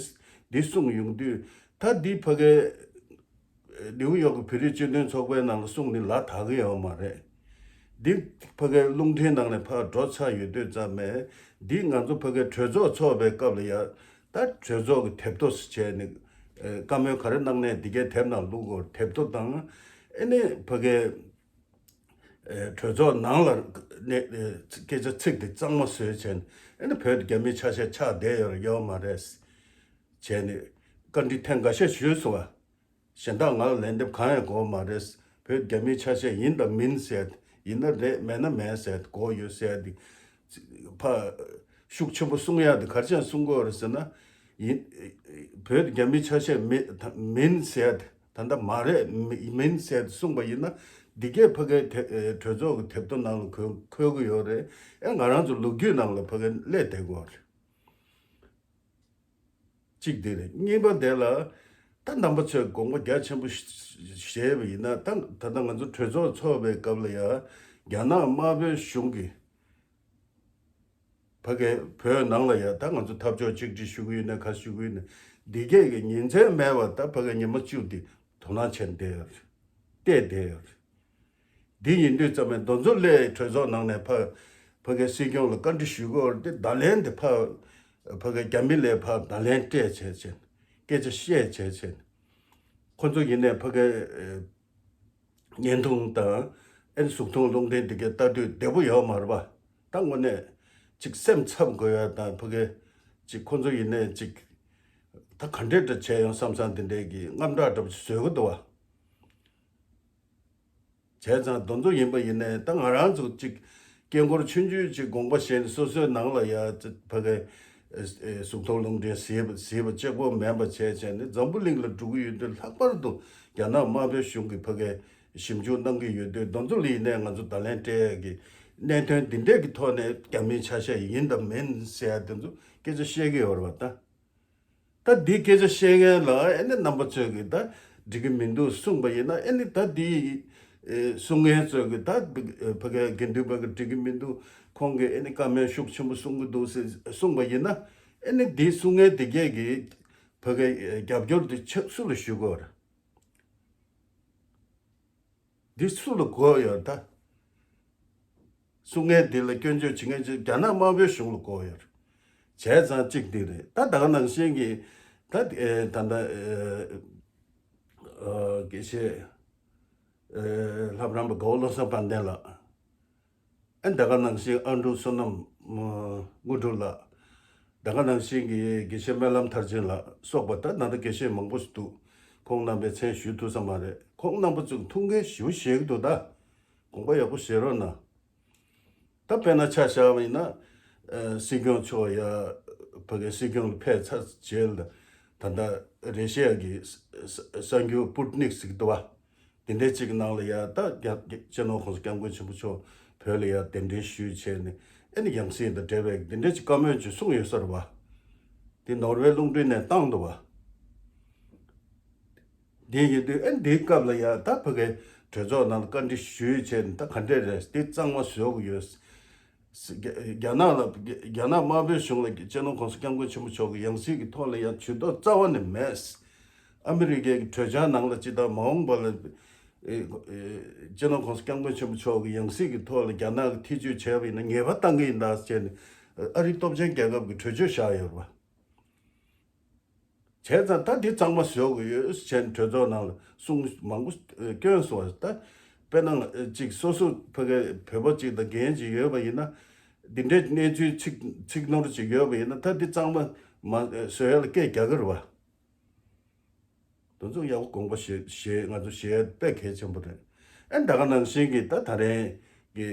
འདི་གསུངས་ཡོང་དུས་ད་འདི་ཕ་གའི་ནིའུ་ཡོག་གི་བོད་རིགས་སྤྱི་མཐུན་ཚོགས་པའི་ནང་ལ་གསུངས་ནི་ལ་དག་གི་ཡོད་མ་རེད། འདི་ཕ་གའི་རླུང་འཕྲིན་ནང་ནས་ཕར་འགྲོ་ཚར་ཡོད་དུས་ཙམ་མས། འདི་ང་ཚོ་ཕ་གའི་གྲོས་ཚོགས་ཚོགས་པའི་སྐབས་ལ་ཡ་ད་གྲོས་ཚོགས་ཀྱི་དེབ་ཐོ་བྱས་ནས་བཀའ་མོལ་ག་རེ་གནང་ནས་འདི་གའི་དེབ་ནང་བླུག་དགོས་དེབ་ཐོ་དང་། ཨེ་ནས་ཕ་གའི་གྲོས་ཚོགས་ནང་ལ་ནས་སྐད་ཆ་ཚིག་དེ་གཙང་མ་བཟོས་བྱས་ནས་ཨེ་ནས་བོད་རྒྱ་མིའི་ཆ་ཤས་ཆགས་བསྡད་ཡོད་ཡོད་མ་རེད། བྱས་ནས་བཀའ་འདྲི་ཐེངས་འགའ་ཤས་ཞུས་སོང་བ། གཞན་དག་ང་ལ་ལན་འདེབས་གང་ཡང་དགོས་མ་རེད། བོད་རྒྱ་མིའི་ཆ་ཤས་ཡིན་དང་མིན་ཟེར། ཡིན་ན་རེད་མེད་ན་མེད་ཟེར་དགོས་ཡོད་ཟེར་དེ། ཕ། ཤུགས་ཆེན་པོ་གསུང་ཡག་དེ་ག་རེ་བྱས་གསུང་དགོས་རེད་ཟེར་ན། ཡིན། བོད་རྒྱ་མིའི་ཆ་ཤས་མི་མིན་ཟེར་དེ་ད་ལྟ་མ་རེད་མི་མིན་ཟེར་དེ་གསུངས་པ་ཡིན་ན། འདི་གས་ཕ་གའི་དེ་གྲོས་ཚོགས་ཀྱི་དེབ་ཐོ་ནང་ལ་འཁོད་འཁོད་གི་ཡོད་རེད། ཨེ་ང་རང་ཚོ་ལོ་རྒྱུས་ནང་ལ་ཕ་གའི་སླེབས་བསྡད་དགོས་རེད། གཅིག་དེ་རེད། གཉིས་པ་དེ་ལ་ད་རྣམ་པ་ཚོས་དགོངས་པ་རྒྱ་ཆེན་པོ་བཞེས་པ་ཡིན་ན། ད་ད་ལྟ་ང་ཚོ་གྲོས་ཚོགས་ཚོགས་པའི་སྐབས་ལ་ཡང་རྒྱ་ནག་དམར་པོའི་གཞུང་གིས་ཕ་གའི་བོད་ནང་ལ་ཡང་ད་ང་ཚོ་འཐབ་ཕྱོགས་གཅིག་སྒྲིལ་ཞུ་གི་ཡོད་ན་ག་ཞུ་གི་ཡོད་ན་འདི་གས་ཀྱི་ཉིན་མཚན་མེད་པར་ད་ཕ་གའི་ཉི་མ་བཅུ་དེ་དོ་སྣང་བྱས་བསྡད་ཡོད་རེད། བལྟས་བསྡད་ཡོད་རེད། འདི་ཡིན་དུས་ཙམ་པའི་མདོ་འཛོ་ལས་གྲོས་ཚོགས་ནང་ནས་ཕ་ཕ་གའི་སྲིད་སྐྱོང་ལ་བཀའ་འདྲི་ཞུ་དགོས་རེད་དེ། བརྡ་ལན་དེ་ཕ་ཕ་གའི་རྒྱ་མི་ལས་ཕ་བརྡ་ལན་སྤྲད་བྱས་བྱས། སྐད་ཆ་བཤད་བྱས་བྱས། ཁོ་ཚོ་ཡིན་ནས་ཕ་གའི་བརྙན་ཐུང་དང་ཨེ་གཟུགས་མཐོང་རླུང་འཕྲིན་འདི་གའི་ལྟ་དུས་བདེ་པོ་ཡོད་མ་རེད་པ། ད་དངོས་གནས་ཅིག་སེམས་འཚབ་དགོས་ཡ་དང་ཕ་གའི་ཅིག་ཁོ་ཚོ་ཡིན་ནས་ཅིག་ད་ག་འདྲས་འདྲ་བྱས་ཡོང་བསམ་བསམ་དེ་འདྲས་ཀྱི་དངངས་སྐྲག་འདྲ་པོ་བཟོས་གི་འདུག་བ། བྱས་ཙང་དེ་ཚོ་ཡིན་པ་ཡིན་ནའི་ད་ང་རང་ཚོ་གཅིག་སྐད་འཁོར་ཆུང་ཆུང་ཅིག་དགོངས་པ་བཞེས་ནས་སོ་སོའི་ནང་ལ་ཡ་ཕ་གའི་གཟུགས་མཐོང་རླུང་འཕྲིན་གཟིགས་པ་གཟིགས་པ་གཅིག་པོ་མིན་པ་བྱས་བྱས་ནས་འཛམ་བུ་གླིང་ལ་འགྲོ་གི་ཡོད་དུས་ལྷག་པར་དུ་རྒྱ་ནག་དམར་པོའི་གཞུང་གིས་ཕ་གའི་ཞིབ་འཇུག་གནང་གི་ཡོད་དུས་དེ་ཚོ་ལ་ཡིན་ནའི་ང་ཚོ་བརྡ་ལན་སྤྲད་ཡ་གི་གནད་དོན་འདི་འདྲས་ཀྱི་ཐོག་ནས་རྒྱ་མིའི་ཆ་ཤས་ཡིན་དང་མིན་ཟེར་ཡ་དེ་ཚོ་སྐད་ཆ་བཤད་ཀྱི་ཡོད་རེད་བ་ད། ད་འདི་སྐད་ཆ་བཤད་མཁན་ལ་ཨེ་ནི་རྣམ་པ་ཚོས་ཀྱིས་ད་འགྲིག་གི་མི་འདུག་གསུངས་པ་ཡིན་ན། ཨེ་ནི་ད་འདི་ཨེ་གསུང་མཁན་ཚོས་ཀྱིས་ད་ཨེ་ཕ་གའི་དགེ་འདུན་པ་གིས་འགྲིག་གི་མི་འདུག་ཁོང་གིས་ཨེ་ནི་བཀའ་མོལ་ཤུགས་ཆེན་པོ་གསུང་གི་འདུག་ཟེར་གསུངས་པ་ཡིན་ན། ཨེ་ནི་འདི་གསུང་མཁན་དེ་གས་ཀྱིས་ཕ་གའི་ཨེ་རྒྱབ་སྐྱོར་དེ་ཆ་སུ་ལ་ཞུ་དགོས་རེད། འདི་སུ་ལ་དགོས་ཡོད་ད། གསུང་མཁན་འདི་ལ་སྐྱོན་བརྗོད་བྱེད་མཁན་ཅིག་རྒྱ་ནག་དམར་པོའི་གཞུང་ལ་དགོས་ཡོད་རེད། བྱས་ཙང་གཅིག་འདི་རེད། ད་ད་ག་ནང་བཞིན་གྱི་ད་ཨེ་ད་ད་ཨེ་ཨ་དགེ་བཤེས་ཨེ་ལྷ་བྲང་པ་དགའ་བོ་བློ་བཟང་དཔལ་ལྡན་ལགས། ཨ་ད་ག་ནང་བཞིན་ཨ་འབྲུག་བསོད་ནམས་དངོས་གྲུབ་ལགས། ད་ག་ནང་བཞིན་གྱི་དགེ་བཤེས་སྨོན་ལམ་མཐར་ཕྱིན་ལགས་སོགས་པ་ད་ད་ལྟ་དགེ་བཤེས་མང་པོ་ཞིག་འདུག་ཁོང་རྣམ་པའི་མཚན་ཞུ་ཐུབ་ས་མ་རེད། ཁོང་རྣམ་པ་ཚོས་ཐུགས་འགན་ཞེ་པོ་བཞེས་ཀྱི་འདུག་ད་དགོངས་པ་ཡག་པོ་བཞེས་རོགས་གནང་། ད་དཔེར་ན་ཆ་བཞག་པ་ཡིན་ན། ཨ་སྲིད་སྐྱོང་མཆོག་ཡ་ཕ་གི་སྲིད་སྐྱོང་ལ་ཕེབས་ཚར་རྗེས་ལ་ད་ལྟ་རེ་ཤི་ཡ་གི་ས་ས་གསར་འགྱུར་སྤུ་ཊི་ནིག་ཟེར་གི་འདུག་བ། དེ་འདྲའི་གཅིག་གི་ནང་ལ་ཡ་ད་རྒྱ་རྒྱ་སྤྱི་ནོར་༸གོང་ས་༸སྐྱབས་མགོན་ཆེན་པོ་མཆོག་བོད་ལ་ཡ་གདན་འདྲེན་ཞུས་བྱས་ནས་ཨེ་ནི་ཡང་སྲིད་དང་འབྲེལ་བའི་དེ་འདྲའི་གཅིག་བཀའ་མོལ་ཅིག་གསུངས་ཡོད་ས་རེད་བ། དེ་ནོར་ཝེ་རླུང་འཕྲིན་ནས་བཏང་འདུག་བ། དེ་ཡིན་དུས་ཨེ་འདིའི་སྐབས་ལ་ཡ་ད་ཕ་གི་གྲོས་ཚོགས་ནང་ལ་བཀའ་འདྲི་ཞུས་བྱས་ནས་ད་ག་འདྲས་རེད། དེ་གཙང་མ་བཟོ་དགོས་ཡོད། རྒྱ་རྒྱ་ནག་ལ་རྒྱ་རྒྱ་ནག་དམར་པོའི་གཞུང་ལ་སྤྱི་ནོར་༸གོང་ས་༸སྐྱབས་མགོན་ཆེན་པོ་མཆོག་གི་ཡང་སྲིད་ཀྱི་ཐོག་ལ་ཡང་ཇུས་གཏོགས་རྩ་བ་ནས་མེད། ཨ་མི་རི་ཀའི་གྲོས་འཆར་ནང་ལ་ཅི་ལྟར་མ་འོངས་པ་ལ་ཨེ་ཨེ་སྤྱི་ནོར་༸གོང་ས་༸སྐྱབས་མགོན་ཆེན་པོ་མཆོག་གི་ཡང་སྲིད་ཀྱི་ཐོག་ལ་རྒྱ་ནག་གིས་ཐེ་ཇུས་བྱས་པ་ཡིན་ན་ཉེས་པ་བཏང་གི་ཡིན་ད་ཟེར་ནས་ཨ་རིའི་སྟོབས་ཆེན་རྒྱལ་ཁབ་ཀྱི་གྲོས་ཆོད་བཞག་ཡོད་རེད་བ། བྱས་ཙང་ད་འདི་གཙང་མ་བཟོ་དགོས་ཡོད་ཟེར་ནས་གྲོས་ཚོགས་ནང་ལ་གསུང་མང་པོ་ཨེ་བསྐྱོན་སོང་བ། ད་དཔེར་ན་ཨེ་གཅིག་སོ་སོ་ཕ་གི་བོད་པ་གཅིག་དང་རྒན་གཅིག་ཡོད་པ་ཡིན་ན། འདི་འདྲའི་གནས་ཚུལ་ཚིག་ཚིག་ནོར་གཅིག་ཡོད་པ་ཡིན་ན་ད་འདི་གཙང་མ་མ་ཨེ་བཟོ་ཡ་ལ་སྐད་རྒྱག་གི་རེད་བ། དེ་ཚོ་ཡག་པོ་དགོངས་པ་བཞེས་བཞེས་ང་ཚོ་བཞེས་དཔེ་གལ་ཆེན་པོ་རེད། ཨེ་ད་ག་ནང་བཞིན་གྱི་ད་ད་རེས་ཀྱི་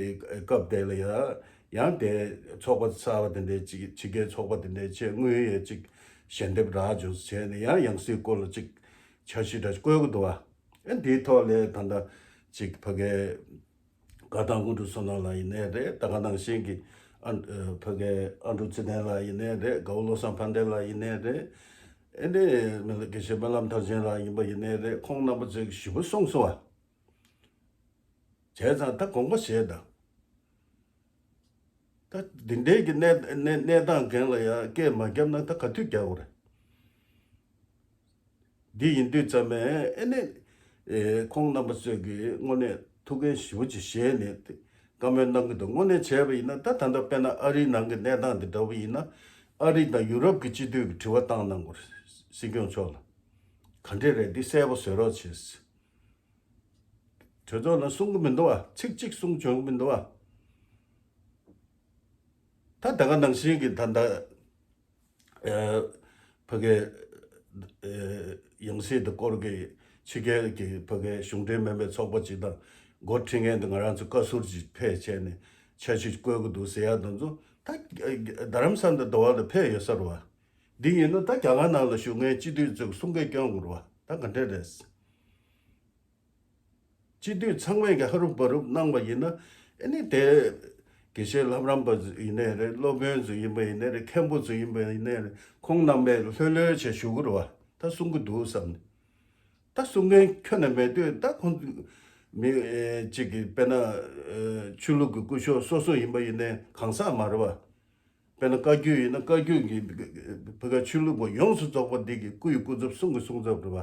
སྐབས་དེ་ལ་ཡ་ཡང་དེ་ཚོགས་པ་གསར་པ་དེ་འདྲའི་ཕྱི་ཕྱི་རྒྱལ་ཚོགས་པ་དེ་འདྲའི་ཆེད་དངོས་ཡོད་ཅིག་ཞལ་འདེབས་རག་བྱུང་བྱས་ནས་ཡང་ཡང་སྲིད་སྐོར་ལ་ཅིག་འཆར་གཞི་འདྲ་བཀོད་དགོས་འདུག་བ། ཨེ་འདིའི་ཐོག་ལ་ད་ལྟ་ཅིག་ཕ་གའི་དགའ་ཐང་དངོས་གྲུབ་བསོད་ནམས་ལགས་ཡིན་ནའི་རེད། ད་ག་ནང་བཞིན་གྱི་ཨ་ཕ་གའི་ཨ་འབྲུག་ཚེ་བརྟན་ལགས་ཡིན་ནའི་རེད། དགའ་བོ་བློ་བཟང་དཔལ་ལྡན་ལགས་ཡིན་ནའི་རེད། ཨེ་ནས་དགེ་བཤེས་སྨོན་ལམ་མཐར་ཕྱིན་ལགས་ཡིན་པ་ཡིན་ནའི་རེད། ཁོང་རྣམ་པ་ཚོས་ཞིབ་པོ་གསུངས་སོང་བ། བྱས་ཙང་ད་དགོངས་པ་བཞེས་དང་། ད་འདི་འདྲའི་གི་གནས་གནས་གནས་སྟངས་འགན་ལ་ཡང་སྐད་མ་བརྒྱབ་ན་ད་ག་དུས་རྒྱག་དགོས་རེད། འདི་ཡིན་དུས་ཙམ་པས་ཨེ་ནས་ཨེ་ཁོང་རྣམ་པ་ཚོས་ཀྱི་དངོས་གནས་ཐུགས་འགན་ཞེ་པོ་ཅིག་བཞེས་ནས་བཀའ་མོལ་གནང་གི་འདུག་དངོས་གནས་བྱས་པ་ཡིན་ན་ད་ད་ལྟ་དཔེར་ན་ཨ་རིའི་ནང་གི་གནས་སྟངས་འདི་འདྲ་བོ་ཡིན་ན། ཨ་རི་དང་ཡུ་རོབ་ཀྱི་སྤྱི་འཐུས་ཀྱི་དྲི་བ་བཏང་གནང་དགོས་རེད། སྲིད་སྐྱོང་མཆོག་ལ་ག་འདྲས་རེད། འདི་གསལ་པོ་བཟོ་རོགས་བྱེད། གྲོས་ཚོགས་ནང་གསུང་གི་མི་འདུག་བ། ཚིག་གཅིག་གསུང་བྱུང་གི་མི་འདུག་བ། ད་ད་ག་ནང་བཞིན་གྱི་ད་ལྟ་ཨ་ཕ་གི་ཨ་ཡང་སྲིད་དུ་སྐོར་གྱི་ཕྱི་རྒྱལ་གྱི་ཕ་གི་གཞུང་འབྲེལ་མིན་པའི་ཚོགས་པ་ཅིག་དང་འགོ་ཁྲིད་མཁན་དུ་ང་རང་ཚོ་བཀའ་ཟུར་ཅིག་ཕེབས་བྱས་ནས་འཆར་གཞི་བཀོད་ཀྱི་འདུག་ཟེར་ཡག་དེ་ཚོ་ད་རྡ་རམ་ས་ལ་དུ་འདི་བར་དུ་ཕེབས་ཡོད་ས་རེད་བ། འདི་ཡིན་ན་ད་རྒྱ་གར་ནང་ལ་བཞུགས་མཁན་སྤྱི་འཐུས་ཚོས་གསུང་སྐད་སྐྱོན་དགོས་རེད་བ། ད་ག་འདྲས་རེད། སྤྱི་འཐུས་ཚང་མས་ཀྱི་ཧ་རུབ་བ་རུབ་གནང་བ་ཡིན་ན། ཨེ་ནི་དེ་དགེ་བཤེས་ལྷ་རམས་པ་ཡིན་ནའི་རེད། སློབ་དཔོན་ཚོ་ཡིན་པ་ཡིན་ནའི་རེད། མཁན་པོ་ཚོ་ཡིན་པ་ཡིན་ནའི་རེད། ཁོང་རྣམ་པས་ལྷོད་ལྷོད་བྱས་ཞུ་གི་རེད་བ། ད་གསུང་གི་འདུག་བསམ་ནས། ད་གསུང་མཁན་ཁྱོན་ནས་མེད་དུས་ད་ཁོང་མི་ཨེ་གཅིག་གིས་དཔེར་ན་ཨེ་ཆོས་ལུགས་ཀྱི་སྐུ་ཞབས་སོ་སོ་ཡིན་པ་ཡིན་ནའི་གང་ཟག་མ་རེད་བ། དཔེར་ན་བཀའ་བརྒྱུད་ཡིན་ན་བཀའ་བརྒྱུད་ཀྱི་བོད་ཀྱི་ཆོས་ལུགས་པ་ཡོངས་སུ་རྫོགས་པ་འདི་གི་སྐུ་ཡི་སྐུ་ཚབ་གསུང་གི་གསུང་ཚབ་རེད་བ།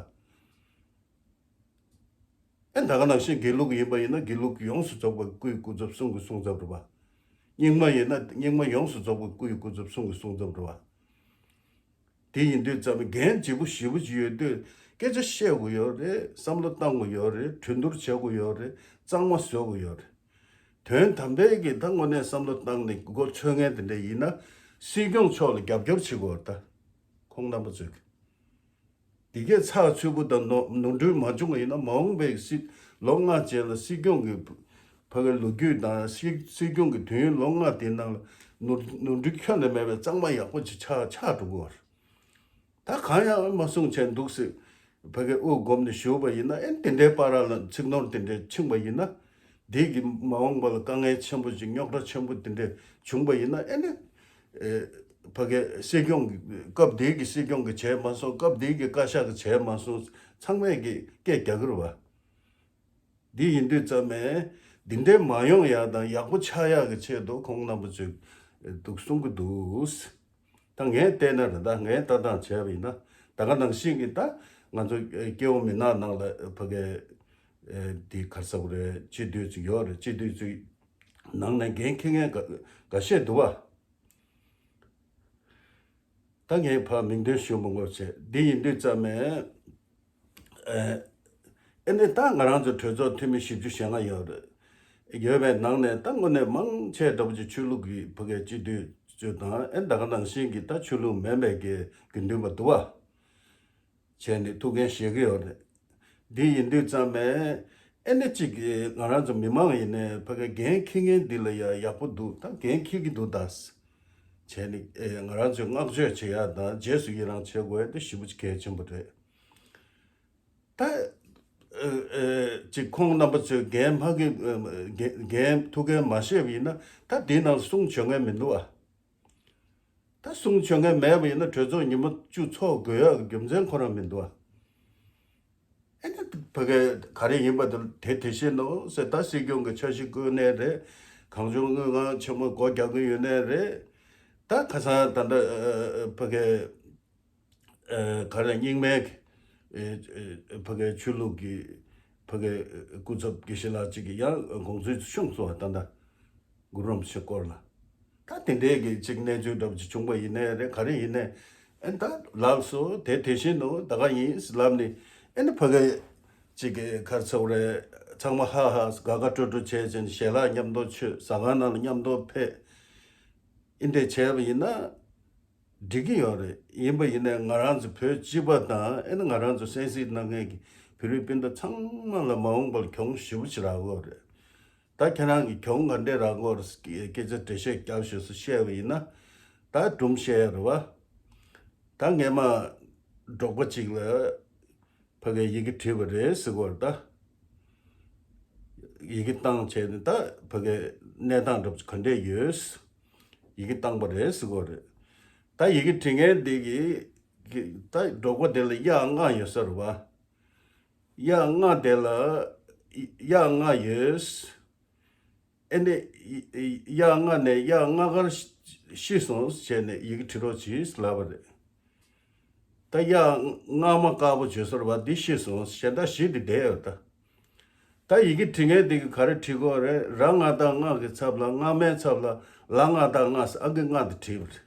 ཨེ་ད་ག་ནང་བཞིན་དགེ་ལུགས་ཡིན་པ་ཡིན་ན་དགེ་ལུགས་ཡོངས་སུ་རྫོགས་པ་སྐུའི་སྐུ་ཚབ་གསུང་གི་གསུང་ཚབ་རེད་བ། རྙིང་མ་ཡིན་ན་རྙིང་མ་ཡོངས་སུ་རྫོགས་པ་སྐུའི་སྐུ་ཚབ་གསུང་གི་གསུང་ཚབ་རེད་བ། དེ་ཡིན་དུས་ཙམ་འགན་ལྗིད་པོ་ཞེ་པོ་ཅིག་ཡོད་དུས་སྐད་ཆ་བཤད་དགོས་ཡོད་རེད། བསམ་བློ་བཏང་དགོས་ཡོད་རེད། གྲོས་བསྡུར་བྱེད་དགོས་ཡོད་རེད། གཙང་མ་བཟོ་དགོས་ཡོད་རེད། དོན་དམ་པའི་གི་ད་དངོས་གནས་བསམ་བློ་བཏང་ནས་མགོ་ཚོས་མཁན་དེ་འདྲ་ཡིན་ན་སྲིད་སྐྱོང་མཆོག་ལ་རྒྱབ་སྐྱོར་བྱེད་དགོས་རེད། ད་ཁོང་རྣམ་པ་ཚོས་གི། དེ་གས་ཚགས་ཚུད་པོ་དང་ནོར་ནོར་འཁྲུལ་མ་བྱུང་བ་ཡིན་ན་མ་འོངས་པའི་སྲིད་ལོ་ལྔ་རྗེས་ལ་སྲིད་སྐྱོང་གི་ཕ་གི་ལོ་རྒྱུས་དང་སྲིད་སྲིད་སྐྱོང་གི་དུས་ཡུན་ལོ་ལྔ་དེའི་ནང་ལ་ནོར་ནོར་འཁྲུལ་ཁྱོན་ནས་མེད་པའི་གཙང་མ་ཡག་པོ་ཅིག་ཆགས་ཆགས་འགྲོ་གི་ཡོད་རེད། ད་གང་ཡང་མ་གསུངས་བྱས་འདུག་སེ་ཕ་གི་དབུ་སྒོམ་ནས་བཞུགས་པ་ཡིན་ན་ཨེ་དེ་འདྲའི་བར་ལ་ཚིག་ནོར་དེ་འདྲའི་ཕྱིན་པ་ཡིན་ན། དེ་གི་མ་འོངས་པ་ལ་དཀའ་ངལ་ཆེན་པོ་ཅིག་རྙོག་དྲ་ཆེན་པོ་དེ་འདྲ་བྱུང་པ་ཡིན་ན་ཨེ་ནི། ཨེ་ཕ་གི་སྲིད་སྐྱོང་གི་སྐབས་དེའི་གི་སྲིད་སྐྱོང་གི་བྱས་མ་སོང་། སྐབས་དེའི་གི་བཀའ་ཤག་གི་བྱས་མ་སོང་། ཚང་མས་གི་སྐད་རྒྱག་གི་རེད་བ། འདི་ཡིན་དུས་ཙམ་མས་འདི་འདྲའི་མ་ཡོང་ཡག་དང་ཡག་པོ་ཆགས་ཡག་གི་ཆེད་དུ་ཁོང་རྣམ་པ་ཚོས་འདུག་གསུང་གི་འདུག་ད་ངས་བལྟས་ན་རེད། ད་ངས་ལྟ་སྟངས་བྱས་པ་ཡིན་ན་ད་ག་ནང་བཞིན་གྱི་ད་ང་ཚོ་སྐྱེ་བོ་མི་ནག་ནང་ལ་ཕ་གི་འདི་ག་རེ་ཟེར་དགོས་རེད། སྤྱི་འཐུས་ཚོ་ཡོད་རེད། སྤྱི་འཐུས་ཚོའི་ནང་ནས་འགན་འཁྱེར་མཁན་འགའ་འགའ་ཤས་འདུག་བ། ད་ངས་ཕར་མིང་འདོན་ཞུ་མི་དགོས་བྱས། འདི་ཡིན་དུས་ཙམ་མས། ཨེ་ཨེ་ནས་ད་ང་རང་ཚོ་གྲོས་ཚོགས་འཐུས་མི་བཞི་བཅུ་ཞེ་ལྔ་ཡོད་རེད། ཡོད་པའི་ནང་ནས་ད་དངོས་གནས་མང་ཆེ་འདྲ་པོ་ཅིག་ཆོས་ལུགས་ཀྱི་ཕ་གིའི་སྤྱི་འཐུས་ཚོ་དང་ཨེ་ད་ག་ནང་བཞིན་གྱི་ད་ཆོས་ལུགས་མིན་པའི་གི་དགེ་འདུན་པ་འདུག་བ། བྱས་ནས་ཐུགས་འགན་བཞེས་ཀྱི་ཡོད་རེད། འདི་ཡིན་དུས་ཙམ་མས་ཨེ་ནས་ཅིག་ང་རང་ཚོ་མི་མང་ཡིན་ནས་ཕ་གི་འགན་འཁྱེར་མཁན་འདི་ལ་ཡ་ཡག་པོ་འདུག་ད་འགན་འཁྱེར་གྱི་འདུག་ད་བྱས་ནས་ཨེ་ང་རང་ཚོས་བསྔགས་བརྗོད་བྱེད་ཡ་དང་རྗེས་སུ་ཡི་རང་བྱེད་དགོས་ཡ་དེ་ཞེ་པོ་ཅིག་གལ་ཆེན་པོ་རེད། ད་ཨེ་ཨེ་ཅིག་ཁོང་རྣམ་པ་ཚོས་འགན་ཕ་གི་ཨེ་འགན་འགན་ཐུགས་འགན་མ་བཞེས་པ་ཡིན་ན་ད་འདི་ནང་གསུང་བྱོས་མཁན་མི་འདུག་ཨ། ད་གསུང་བྱོས་མཁན་མེད་པ་ཡིན་ན་གྲོས་ཚོགས་ཉིན་མོ་བཅུ་ཚོགས་དགོས་ཡག་གི་རྒྱུ་མཚན་ཁོ་རང་མི་འདུག་ཨ། ཨེ་ནི་ཕ་གི་ག་རེ་ཡིན་པ་དེ་དེ་དེ་བཞིན་ནོ་ཟེར། ད་སྲིད་སྐྱོང་གི་འཆར་གཞི་བཀོད་ནའི་རེད། གང་བྱུང་དངུལ་ཁང་ཆེན་མོ་སྒོ་རྒྱག་གི་ཡོད་ནའི་རེད། ད་ཁ་སང་ད་ལྟ་ཨ་ཨ་ཕ་གི་ཨ་ག་རེ་རྙིང་མའི་ཨ་ཨ་ཕ་གི་ཆོས་ལུགས་ཀྱི་ཕ་གི་སྐུ་ཚབ་དགེ་བཤེས་ལགས་གཅིག་གིས་ཡང་དགོངས་ཚུལ་གསུངས་སོང་བ། ད་ལྟ་གུ་རུ་རིན་པོ་ཆེ་སྐོར་ལ། ད་དེ་འདྲའི་གི་ཅིག་གནས་ཚུལ་འདྲ་པོ་ཅིག་བྱུང་པ་ཡིན་ནའི་རེད། ག་རེ་ཡིན་ནའི་ཨེ་ད་ལབ་སོང་། དེ་དེ་བཞིན་ནོ་ད་ག་ཡིན་ལབ་ནས་ཨེ་ནི་ཕ་གི་ཅིག་གི་ག་རེ་ཟེར་དགོས་རེད། ཚང་མ་ཧ་ཧ་དགའ་དགའ་སྤྲོ་སྤྲོ་བྱས་ཅན་ཞལ་ལག་མཉམ་དུ་མཆོད། ཟ་ཁང་ནང་ལ་མཉམ་དུ་ཕེབས། ཨེ་འདྲས་བྱས་པ་ཡིན་ན་འགྲིག་གི་ཡོད་རེད། ཡིན་པ་ཡིན་ནའི་ང་རང་ཚོ་བོད་སྤྱི་པ་དང་ཨེ་ནི་ང་རང་ཚོ་གསན་གཟིགས་གནང་མཁན་གྱི་བོད་རིགས་སྤུན་ཟླ་ཚང་མ་ལ་མ་འོངས་པར་གྱོང་ཞེ་པོ་ཅིག་རག་གི་ཡོད་རེད། ད་ཁྱེད་རང་གིས་གྱོང་ག་འདྲས་རག་གི་ཡོད་རེད་སྐད་ཆ་འགྲེལ་བཤད་བརྒྱབ་ཞེས་སུ་བཤད་པ་ཡིན་ན་ད་སྒྲུང་བཤད་ཡ་རེད་བ། ད་ངས་མ་འབྲོག་པ་ཅིག་ལ་ཕ་གིའི་ཡི་གེ་བྲིས་པ་རེད་ཟེར་གོ་རེད་ད། ཡི་གེ་བཏང་བྱས་ནས་ད་ཕ་གིའི་གནས་སྟངས་འདྲ་པོ་ག་འདྲས་ཡོད། ཡི་གེ་བཏང་པ་རེད་ཟེར་གོ་རེད། ད་ཡི་གེ་བྲིས་མཁན་འདི་གིས་ གི་ད་འབྲོག་པ་དེ་ལ་གཡག་ལྔ་ཡོད་ས་རེད་བ། གཡག་ལྔ་དེ་ལ་གཡག་ལྔ་ཡོད། ཨེ་ནས་གཡག་ལྔ་ནས་གཡག་ལྔ་གར་ཤི་སོང་བྱས་ནས་ཡི་གེ་བྲིས་རོགས་གྱིས་ལབ་པ་རེད། ད་གཡག་ལྔ་མ་དཀར་པོ་བྱོས་ས་རེད་བ། འདི་ཤི་སོང་། གཞན་དག་བཞི་དེ་བསྡད་ཡོད་ད། ད་ཡི་གེ་བྲི་མཁན་དེ་གིས་ག་རེ་བྲིས་དགོས་རེད། ར་ལྔ་དང་ལྔ་གི་ཚབ་ལ་ལྔ་མའི་ཚབ་ལ་ལ་ལྔ་དང་ལྔ་ཟེར་ཨང་ཀི་ལྔ་དེ་བྲིས་པ་རེད།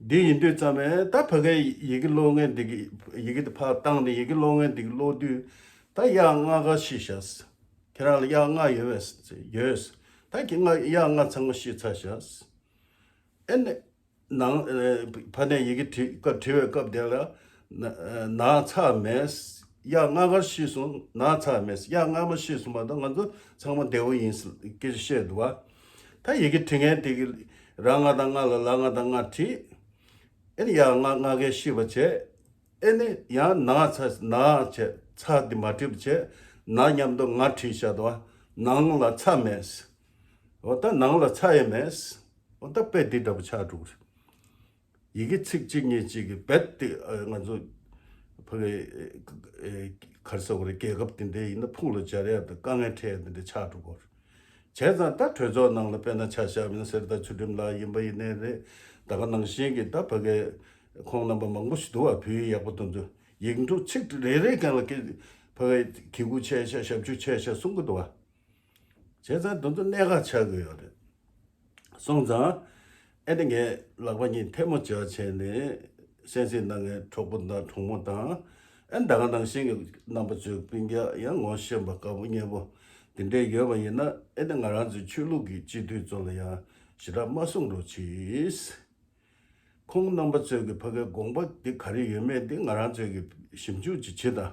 འདི་ཡིན་དུས་ཙམ་ནས་ད་ཕ་གིའི་ཡི་གེ་ཀློག་མཁན་དེ་གིས་ཡི་གེ་དེ་ཕར་བཏང་ནས་ཡི་གེ་ཀློག་མཁན་དེ་གིས་ཀློག་དུས་ད་གཡག་ལྔ་ག་ཤི་ཤག་ཁྱེད་རང་ལ་གཡག་ལྔ་ཡོད་པས། ཡོད། ད་ཁྱེད་ལྔ་གཡག་ལྔ་ཚང་མ་ཤི་ཚར་ཤག་ཨེ་ནས་ནང་ཕ་ནས་ཡི་གེ་བྲིས་སྐབས་བྲིས་པའི་སྐབས་དེ་ལ་ན་ནགས་ཚ་མེད། གཡག་ལྔ་གར་ཤི་སོང་། ནགས་ཚ་མེད། གཡག་ལྔ་མ་ཤི་སོང་མ་གཏོགས་ང་ཚོ་ཚང་མ་བདེ་བོ་ཡིན་ཟེར་སྐད་ཆ་བཤད་འདུག་བ། ད་ཡི་གེ་བྲི་མཁན་དེ་གིས་ར་ལྔ་དང་ལྔ་ལ་ལ་ལྔ་དང་ལྔ་བྲིས། ཨེ་ནས་གཡག་ལྔ་ལྔ་གས་ཤི་བ་བྱས། ཨེ་ནས་ཡང་ནགས་ཚ་ནགས་བྱས་ཚ་དེ་མ་བྲིས་པ་བྱས། ནགས་མཉམ་དུ་ལྔ་བྲིས་བཞག་འདུག་བ། ནང་ལ་ཚ་མེད། འོ་ད་ནང་ལ་ཚ་ཡང་མེད། འོ་ད་དཔེ་འདི་འདྲ་པོ་ཆགས་འགྲོ་གི་རེད། ཡི་གེ་ཚིག་གཅིག་གཉིས་གཅིག་གིས་རྦད་དེ་ཨ་ང་ཚོ་ཕ་གི་ཨེ་ག་རེ་ཟེར་དགོས་རེད། རྒྱལ་ཁབ་དེ་འདྲའི་ཡིན་ན་ཕུགས་ལ་འབྱར་ཡ་དང་དཀའ་ངལ་འཕྲད་ཡ་དེ་འདྲ་ཆགས་འགྲོ་གི་རེད། བྱས་ཙང་ད་གྲོས་ཚོགས་ནང་ལ་དཔེར་ན་ཆ་བཞག་པ་ཡིན་ན་གསེར་རྟ་ཆོས་སྒྲོན་ལགས་ཡིན་པ་ཡིན་ནའི་རེད། ད་ག་ནང་བཞིན་གྱི་ད་ཕ་གི་ཁོང་རྣམ་པ་མང་པོ་ཞིག་འདུག་བ། བོད་ཡིག་ཡག་པོ་དེ་ཚོ་ཡིག་འབྲུ་ཚིག་རེ་རེ་གང་ལ་ཕ་གི་གི་གུ་ཆེ་ཤག་ཞབས་ཞུ་ཆེ་ཤག་གསུང་གི་འདུག་བ། བྱས་ཙང་དེ་ཚོ་གནད་འགག་ཆགས་ཀྱི་ཡོད་རེད། སོང་ཙང་ཨེ་ནི་ངས་ལག་པ་གཉིས་ཐལ་མོ་སྦྱར་བྱས་ནས་གསན་གཟིགས་གནང་མཁན་གྲོགས་པོ་དང་གྲོགས་མོ་དང་ཨེ་ད་ག་ནང་བཞིན་གྱི་རྣམ་པ་ཚོའི་སྤུན་ཀྱག་ཡང་ངོ་ཤེས་པ་དཀར་པོ་གཉེར་པོ་འདི་འདྲས་ཡོད་པ་ཡིན་ན་ཨེ་ནི་ང་རང་ཚོའི་ཆོས་ལུགས་ཀྱི་སྤྱི་འཐུས་ཚོ་ལ་ཡང་ཞེ་དྲག་མ་གསུང་རོགས་གྱིས། ཁོང་རྣམ་པ་ཚོས་ཀྱི་ཕ་གའི་དགོངས་པ་འདི་ག་རེ་ཡོད་མེད་འདི་ང་རང་ཚོས་ཀྱི་ཞིབ་འཇུག་ཅིག་བྱེད་དང་།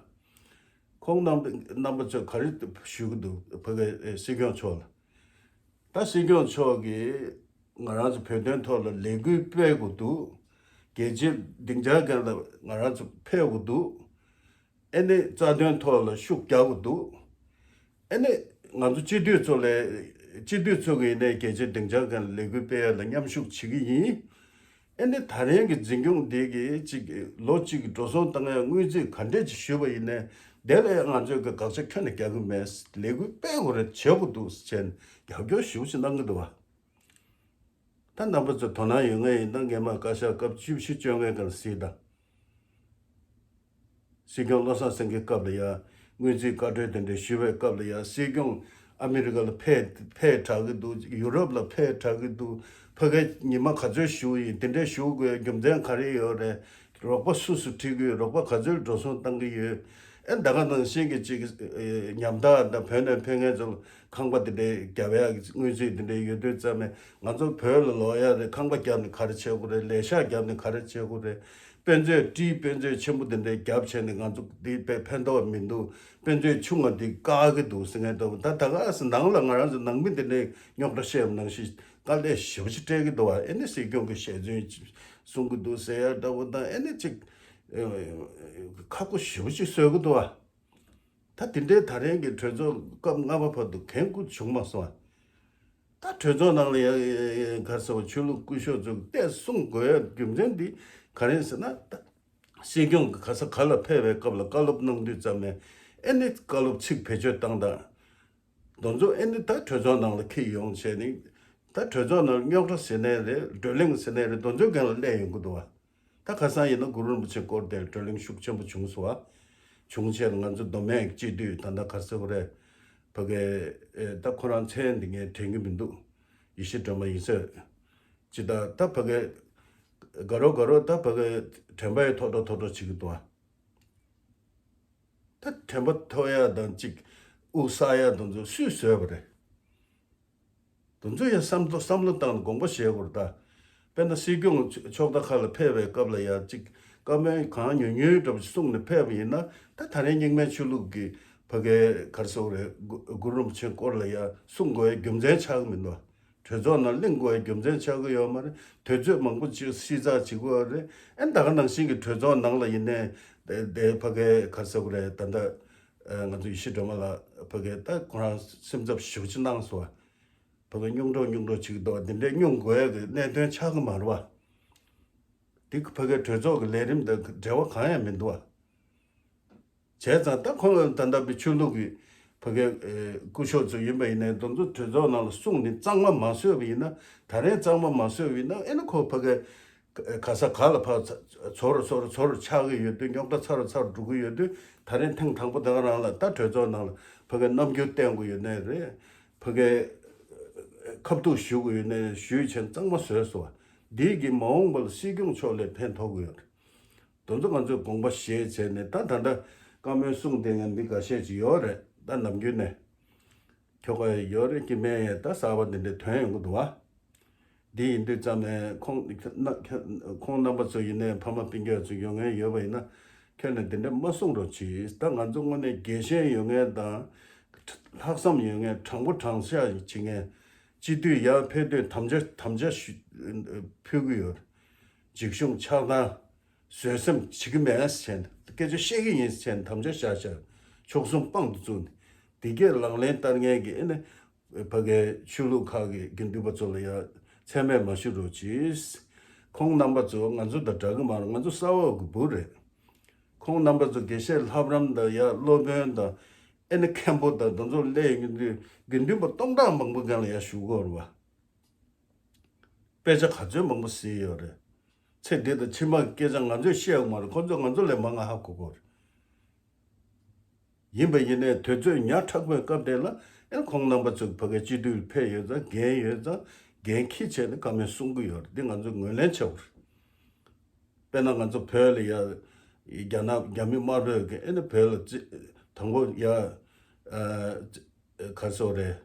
ཁོང་རྣམ་རྣམ་པ་ཚོས་ག་རེ་ཞུ་གི་འདུག་ཕ་གའི་སྲིད་སྐྱོང་མཆོག་ལ། ད་སྲིད་སྐྱོང་མཆོག་གིས་ང་རང་ཚོ་བོད་དོན་ཐོག་ལ་ལས་འགུལ་སྤེལ་དགོས་འདུག་རྒྱལ་སྤྱིའི་སྡིངས་ཆ་སྒང་ལ་ང་རང་ཚོ་ཕེབས་དགོས་འདུག་ཨེ་ནི་རྩ་དོན་ཐོག་ལ་ཤུགས་རྒྱག་དགོས་འདུག་ཨེ་ནི་ང་ཚོ་སྤྱི་འཐུས་ཚོ་ལས་སྤྱི་འཐུས་ཚོ་གིས་ནས་རྒྱལ་སྤྱིའི་སྡིངས་ཆ་སྒང་ལ་ལས་འགུལ་སྤེལ་ཡ་ལ་མཉམ་ཞུགས་བྱེད་ཀྱི་ཡིན། ཨེ་ནི་ད་རིང་གི་འཛིན་སྐྱོང་འདི་གིས་ཅིག་ལོ་གཅིག་གི་འགྲོ་སོང་བཏང་ཡ་དངུལ་རྩིས་ག་འདྲས་ཅིག་ཞུས་པ་ཡིན་ནའི་དེ་ལ་ཡང་ང་ཚོས་གི་དགག་བྱ་ཁྱོན་ནས་རྒྱག་གི་མེད། ལས་འགུལ་སྤེལ་དགོས་རེད། བྱེད་དགོས་འདུག་ཟེར་ནས་རྒྱབ་སྐྱོར་ཞེ་པོ་ཅིག་གནང་གི་འདུག་བ། ད་རྣམ་པ་ཚོ་དོ་སྣང་ཡོད་མཁན་ཡིན་ན་སྔས་མ་བཀའ་ཤག་སྐབས་བཅུ་བཞི་བཅོ་ལྔའི་སྐབས་ལ་གཟིགས་དང་། སྲིད་སྐྱོང་བློ་བཟང་སེང་གེའི་སྐབས་ལ་ཡང་དངུལ་རྩིས་བཀའ་འཁྲོལ་དེ་འདྲ་ཞུ་བའི་སྐབས་ལ་ཡང་སྲིད་སྐྱོང་ཨ་མི་རི་ཀ་ལ་ཕེབས་ཕེབས་དྲག་གི་འདུག་ཡུ་རོབ་ལ་ཕེབས་དྲག་གི་འདུག་ཕ་གིར་ཉི་མ་ག་ཚོད་བཞུགས་ཡིན། དེ་འདྲ་བཞུགས་དགོས་རྒྱུ་མཚན་ག་རེ་ཡོད་རེད། རོགས་པ་སུ་སུ་ཁྲིད་དགོས། རོགས་པ་ག་ཚོད་འགྲོ་སོང་བཏང་གི་ཡོད། ཨེ་ད་ག་ནང་བཞིན་གྱི་ཅིག་ཨེ་ཉམ་ཐག་དང་བོད་ནས་ཕེབས་མཁན་ཚོ་ལ་ཁང་པ་དེ་འདྲའི་རྒྱབ་ཡག་གི་དངུལ་རྩིས་དེ་འདྲའི་ཡོད་དུས་ཙམ་ནས་ང་ཚོ་བོད་ལ་ལོག་ཡག་རེད། ཁང་པ་བརྒྱབ་ནས་ག་རེ་བྱེད་དགོས་རེད། ལས་ཤག་བརྒྱབ་ནས་ག་རེ་བྱེད་དགོས་རེད། དཔེ་མཛོད་བཀྲིས་དཔེ་མཛོད་ཆེན་པོ་དེ་འདྲའི་བརྒྱབ་བྱས་ནས་ང་ཚོ་འདི་དཔེ་ཕན་ཐོགས་མི་འདུག་དཔེ་མཛོད་ཆུང་བ་འདི་བཀག་གི་འདུག་ཟེར་མཁན་འདུག་ད་ད་ག་སེ་ནང་ལ་ང་རང་ཚོ་ནང་མི་དེ་འདྲའི་རྙོག་དྲ་བཤད་པ་ནང་བཞིན་དཀའ་ལས་ཞེ་པོ་ཅིག་སྤྲད་ཀྱི་འདུག་བ། ཨེ་ནི་སྲིད་སྐྱོང་གི་ཞལ་རྫུན་གསུང་གི་འདུག་ཟེར་ཡ་འདྲ་བོ་དང་ཨེ་ནི་ཅིག་ཨེ་ཁག་པོ་ཞེ་པོ་ཅིག་བཟོ་གི་འདུག་བ། ད་དེ་འདྲའི་ད་རིང་གི་གྲོས་ཚོགས་སྐབས་ལྔ་པ་བར་དུ་གན་ཁུར་བྱུང་མ་སོང་བ། ད་གྲོས་ཚོགས་ནང་ལ་ཡ་ཡ་ཡ་ག་རེ་ཟེར་བ་ཆོས་ལུགས་སྐུ་ཞབས་ཚོས་བལྟས་གསུང་དགོས་ཡ་རྒྱུ་མཚན་འདི་ག་རེ་ཟེར་ན། ད་སྲིད་སྐྱོང་གི་ག་ས་ག་ལ་ཕེབས་པའི་སྐབས་ལ་བཀའ་སློབ་གནང་དུས་ཙམ་ནས་ཨེ་ནི་བཀའ་སློབ་ཚིག་བེད་སྤྱོད་བཏང་དང་། དེ་ཚོ་ཨེ་ནི་ད་གྲོས་ཚོགས་ནང་ལ་འཁྱེར་ཡོང་བྱས་ནས་ད་གྲོས་ཚོགས་ནང་རྙོག་དྲ་ཟེར་ནའི་རེད། བགྲོ་གླེང་ཟེར་ནའི་རེད། དེ་ཚོའི་སྒང་ལ་སླེབས་ཡོང་གི་འདུག་བ། ད་ཁ་སང་ཡིན་ན་གུ་རུ་རིན་པོ་ཆེ་སྐོར་དེར་བགྲོ་གླེང་ཤུགས་ཆེན་པོ་བྱུང་སོང་བ། བྱུང་བྱས་ལ་ང་ཚོ་མདོ་སྨད་སྤྱི་འཐུས་ད་ལྟ་ག་རེ་ཟེར་དགོས་རེད། ཕ་གི་ཨེ་ད་ཁོ་རང་མཚན་འདི་ངས་དྲན་གྱི་མི་འདུག་ཡེ་ཤེས་སྒྲོལ་མ་ཡིན་ཟེར། ཅི་ད་ད་ཕ་གི་དགའ་རོགས་དགའ་རོགས་ད་ཕ་གི་དྲན་པ་ཡི་ཐོག་འགྲོ་ཐོག་འགྲོ་བྱེད་ཀྱི་འདུག་བ། ད་དྲན་པ་ཐོར་ཡ་དང་ཅིག་དབུགས་བསགས་ཡ་དེ་ཚོ་སུས་བཟོས་པ་རེད། དེ་ཚོ་ཡ་བསམ་བློ་བསམ་བློ་བཏང་ནས་དགོངས་པ་བཞེས་དགོས་རེད་ད། དཔེར་ན་སྲིད་སྐྱོང་ཕྱོགས་མཐའ་ཁག་ལ་ཕེབས་པའི་སྐབས་ལ་ཡ་ཅིག་བཀའ་མོལ་གང་ཉུང་ཉུང་འདྲ་པོ་ཞིག་གསུངས་ནས་ཕེབས་པ་ཡིན་ན། ད་ད་རེས་རྙིང་མའི་ཆོས་ལུགས་ཀྱི་ཕ་གའི་ག་རེ་ཟེར་དགོས་རེད། གུ་གུ་རུ་རིན་པོ་ཆེའི་སྐོར་ལ་ཡ་གསུང་དགོས་ཡ་རྒྱུ་མཚན་ཆགས་ཀྱི་མི་འདུག་གྲོས་ཚོགས་ནང་གླེང་དགོས་ཡ་རྒྱུ་མཚན་ཆགས་ཀྱི་ཡོད་མ་རེད། དུས་ཚོད་མང་པོ་ཅིག་བསྲི་ཚགས་བྱེད་དགོས་རེད། ཨེ་ད་ག་ནང་བཞིན་གྱི་གྲོས་ཚོགས་ནང་ལ་ཡིན་ནའི་དེ་དེ་ཕ་གའི་ག་རེ་ཟེར་དགོས་རེད། ད་ལྟ་ཨ་ང་ཚོ་ཡེ་ཤེས་སྒྲོལ་མ་ལགས་ཕ་གའི་ད་ཁོ་རང་སེམས་འཚབ་ཞེ་པོ་ཅིག་གནང་སོང་བ། ཕ་གའི་སྙུང་གྲོགས་སྙུང་གྲོགས་བྱེད་ཀྱི་འདུག་བ། འདི་འདྲའི་སྙུང་དགོས་ཡ་གི་གནད་དོན་ཆགས་ཀྱི་མ་རེད་བ། དེ་ཕ་གིའི་གྲོས་ཚོགས་ཀྱི་ལས་རིམ་དང་འབྲེལ་བ་གང་ཡང་མི་འདུག་བ། བྱས་ཙང་ད་ཁོང་ད་ལྟ་བའི་ཆོས་ལུགས་ཀྱི་ཕ་གིའི་སྐུ་ཞབས་ཚོ་ཡིན་པ་ཡིན་ནའི་དེ་ཚོ་གྲོས་ཚོགས་ནང་ལ་གསུངས་ནས་གཙང་མ་མ་བཟོས་པ་ཡིན་ན། ད་རེས་གཙང་མ་མ་བཟོས་པ་ཡིན་ན་ཨེ་ན་ཁོ་ཕ་གིའི་ག་ས་ག་ལ་ཕར་ཚ་ཚོར་ཚོར་ཚོར་ཆགས་ཀྱི་ཡོད་དུས། རྙོག་དྲ་ཚ་རུ་ཚ་རུ་འགྲོ་གི་ཡོད་དུས། ད་རེས་ཐེངས་དང་པོ་དེ་ག་རང་ལ་ད་གྲོས་ཚོགས་ནང་ལ་ཕ་གིའི་རྣམ་འགྱུར་བསྟན་དགོས་ཡོད་ནའི་རེད། ཕ་གིའི་ཁ་ཐུག་ཞུ་དགོས་ཡོད་ནའི་ཞུས་བྱས་གཙང་མ་བཟོས་སོང་བ། འདིས་ཀྱི་མ་འོངས་པ་ལ་སྲིད་སྐྱོང་ཕྱོགས་ལ་ཕན་ཐོགས་ཀྱི་ཡོད་རེད། དེ་ཚོ་ང་ཚོས་དགོངས་པ་བཞེས་བྱས་ནས། ད་ད་ལྟ་བཀའ་མོལ་གསུངས་བསྡད་མཁན་འདི་འགའ་ཤས་ཅིག་ཡོད་རེད། ད་ནམ་རྒྱུན་ནས་ཁྱོ་ག་ཡོད་རེད། སྐྱེ་དམན་ཡས་ད་གསར་པ་འདི་འདྲའི་ཐོན་ཡོང་གི་འདུག་བ། འདི་ཡིན་དུས་ཙམ་ནས་ཁོང་ཁོང་རྣམ་པ་ཚོ་ཡིན་ནའི་ཕ་མ་སྤུན་ཀྱག་ཚོ་ཡོང་མཁན་ཡོད་པ་ཡིན་ན། ཁྱོད་ནས་འདི་འདྲ་མ་གསུང་རོགས་གྱིས། ད་ང་ཚོ་དངོས་གནས་རྒྱལ་ཞེན་ཡོད་མཁན་དང་། ལྷག་བསམ་ཡོད་མཁན། དྲང་པོ་དྲང་བཞག་བྱེད་མཁན། སྤྱི་འཐུས་ཡར་ཕེབས་དུས་དམ་བཅའ་དམ་བཅའ་ཞུ་ཕུལ་གྱི་ཡོད། འཇིགས་ཞུམ་ཆགས་སྡང་བཟོད་སེམས་བྱེད་ཀྱི་མེད་ཟེར་ནས། སྐད་ཆ་བཤད་ཀྱི་ཡིན་ཟེར་ནས་དམ་བཅའ་བཞག་བཞག་ཕྱོགས་གསུམ་དཔང་དུ་བཙུགས་ནས། འདི་གས་ལག་ལེན་བསྟར་མཁན་གྱི་ཨེ་ནི་ཕ་གའི་ཆོས་ལུགས་ཁག་གི་དགེ་འདུན་པ་ཚོ་ལ་ཡང་མཚན་སྨད་མ་ཞུ་རོགས་གྱིས། ཁོང་རྣམ་པ་ཚོ་ང་ཚོ་དང་འདྲ་གི་མ་རེད། ང་ཚོ་ས་འོག་གི་བུ་རེད། ཁོང་རྣམ་པ་ཚོ་དགེ་བཤེས་ལྷབ་རམ་དང་ཡ་སློབ་དཔོན་དང་ཨེ་ནི་མཁན་པོ་དང་དེ་ཚོ་སླེབས་ཡོང་དུས། དགེ་འདུན་པ་སྟོང་ཕྲག་མང་པོ་སྒང་ལ་ཡ་བཞུགས་ཀྱི་ཡོད་རེད་བ། དཔེ་ཆ་ག་ཚོད་མང་པོ་གཟིགས་ཡོད་རེད། ཚེ་འདི་དང་ཕྱི་མ་གི་སྐད་ཆ་ང་ཚོས་བཤད་ཡོད་མ་རེད། ཁོང་ཚོས་ང་ཚོ་ལས་མང་ང་ཧ་གོ་གི་ཡོད་རེད། ཡིན་པ་ཡིན་ནའི་དུས་ཚོད་ཉག་ཕྲ་པོའི་སྐབས་དེ་ལ་ཨེ་ཁོང་རྣམ་པ་ཚོ་ཕ་གའི་སྤྱི་འཐུས་ཕེབས་ཡོད་ཙང་། འགན་ཡོད་ཙང་། འགན་འཁྱེར་བྱས་ནས་བཀའ་མོལ་གསུང་གི་ཡོད་རེད། འདི་ང་ཚོས་ངོས་ལེན་བྱ་དགོས་རེད། དཔེར་ན་ང་ཚོ་བོད་ལ་ཡ་རྒྱ་ནག་རྒྱ་མི་དམར་པོས་ཀྱི་ཨེ་ནི་བོད་ལ་ཅི་དང་པོ་ཡ་ཨ་ག་སོགས་རེད།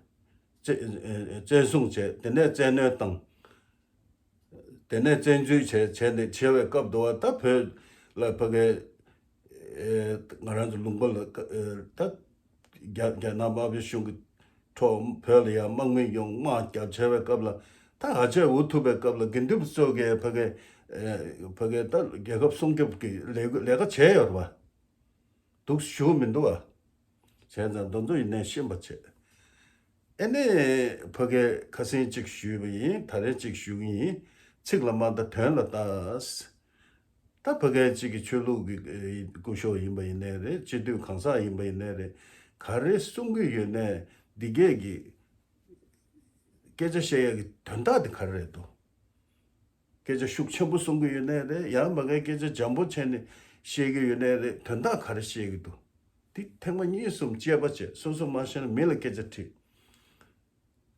བཙན་བཙན་བཟུང་བྱས། དེ་ནས་བཙན་གནོན་བཏང་། དེ་ནས་བཙན་འཛུལ་བྱས་བྱས་ནས་བྱས་པའི་སྐབས་དུ་བ། ད་བོད་ལ་ཕ་གའི་ཨེ་ང་རང་ཚོ་ལུང་པ་ལ་ཨེ་ད་རྒྱ་རྒྱ་ནག་དམར་པོའི་གཞུང་གི་ཐོག་བོད་ལ་ཡང་དམག་མི་ཡོང་། དམག་རྒྱབ་བྱས་པའི་སྐབས་ལ། ད་ཨ་ཅེ་འུ་ཐུག་པའི་སྐབས་ལ་དགེ་འདུན་པ་ཚོ་གིས་ཕ་གའི་ཨེ་ཕ་གའི་ད་རྒྱལ་ཁབ་སྲུང་སྐྱོབ་ཀྱི་ལས་ལས་ཀ་བྱས་ཡོད་རེད་བ། འདུག་ཞུ་མི་འདུག་བ། བྱས་ཙང་དེ་ཚོ་ཡིན་ནའི་ཤེས་པ་བྱེད། ཨེ་ནས་ཕ་གའི་ཁ་སང་གཅིག་ཞུས་པ་ཡིན། ད་རེས་གཅིག་ཞུ་གི་ཡིན། ཚིག་ལ་མ་ལྟ་དོན་ལ་ལྟ། ད་ཕ་གའི་གཅིག་གི་ཆོས་ལུགས་ཀྱི་ཨེ་སྐུ་ཞབས་ཡིན་པ་ཡིན་ནའི་རེད། སྤྱི་འཐུས་གང་ཟག་ཡིན་པ་ཡིན་ནའི་རེད། ག་རེ་གསུང་གི་ཡོད་ནའི་འདི་གས་ཀྱི་སྐད་ཆ་བཤད་ཡག་གི་དོན་དག་དེ་ག་རེ་རེད་འདུག་སྐད་ཆ་ཤུགས་ཆེན་པོ་གསུང་གི་ཡོད་ནའི་རེད། ཡང་མ་གའི་སྐད་ཆ་འཇམ་པོ་བྱས་ནས་བཤད་ཀྱི་ཡོད་ནའི་རེད། དོན་དག་ག་རེ་བཤད་ཀྱི་འདུག་འདི་ཐེངས་མ་གཉིས་གསུམ་དཔྱད་པ་བྱེད། སོ་སོ་མ་ཤེས་ན་མི་ལ་སྐད་ཆ་དྲིས།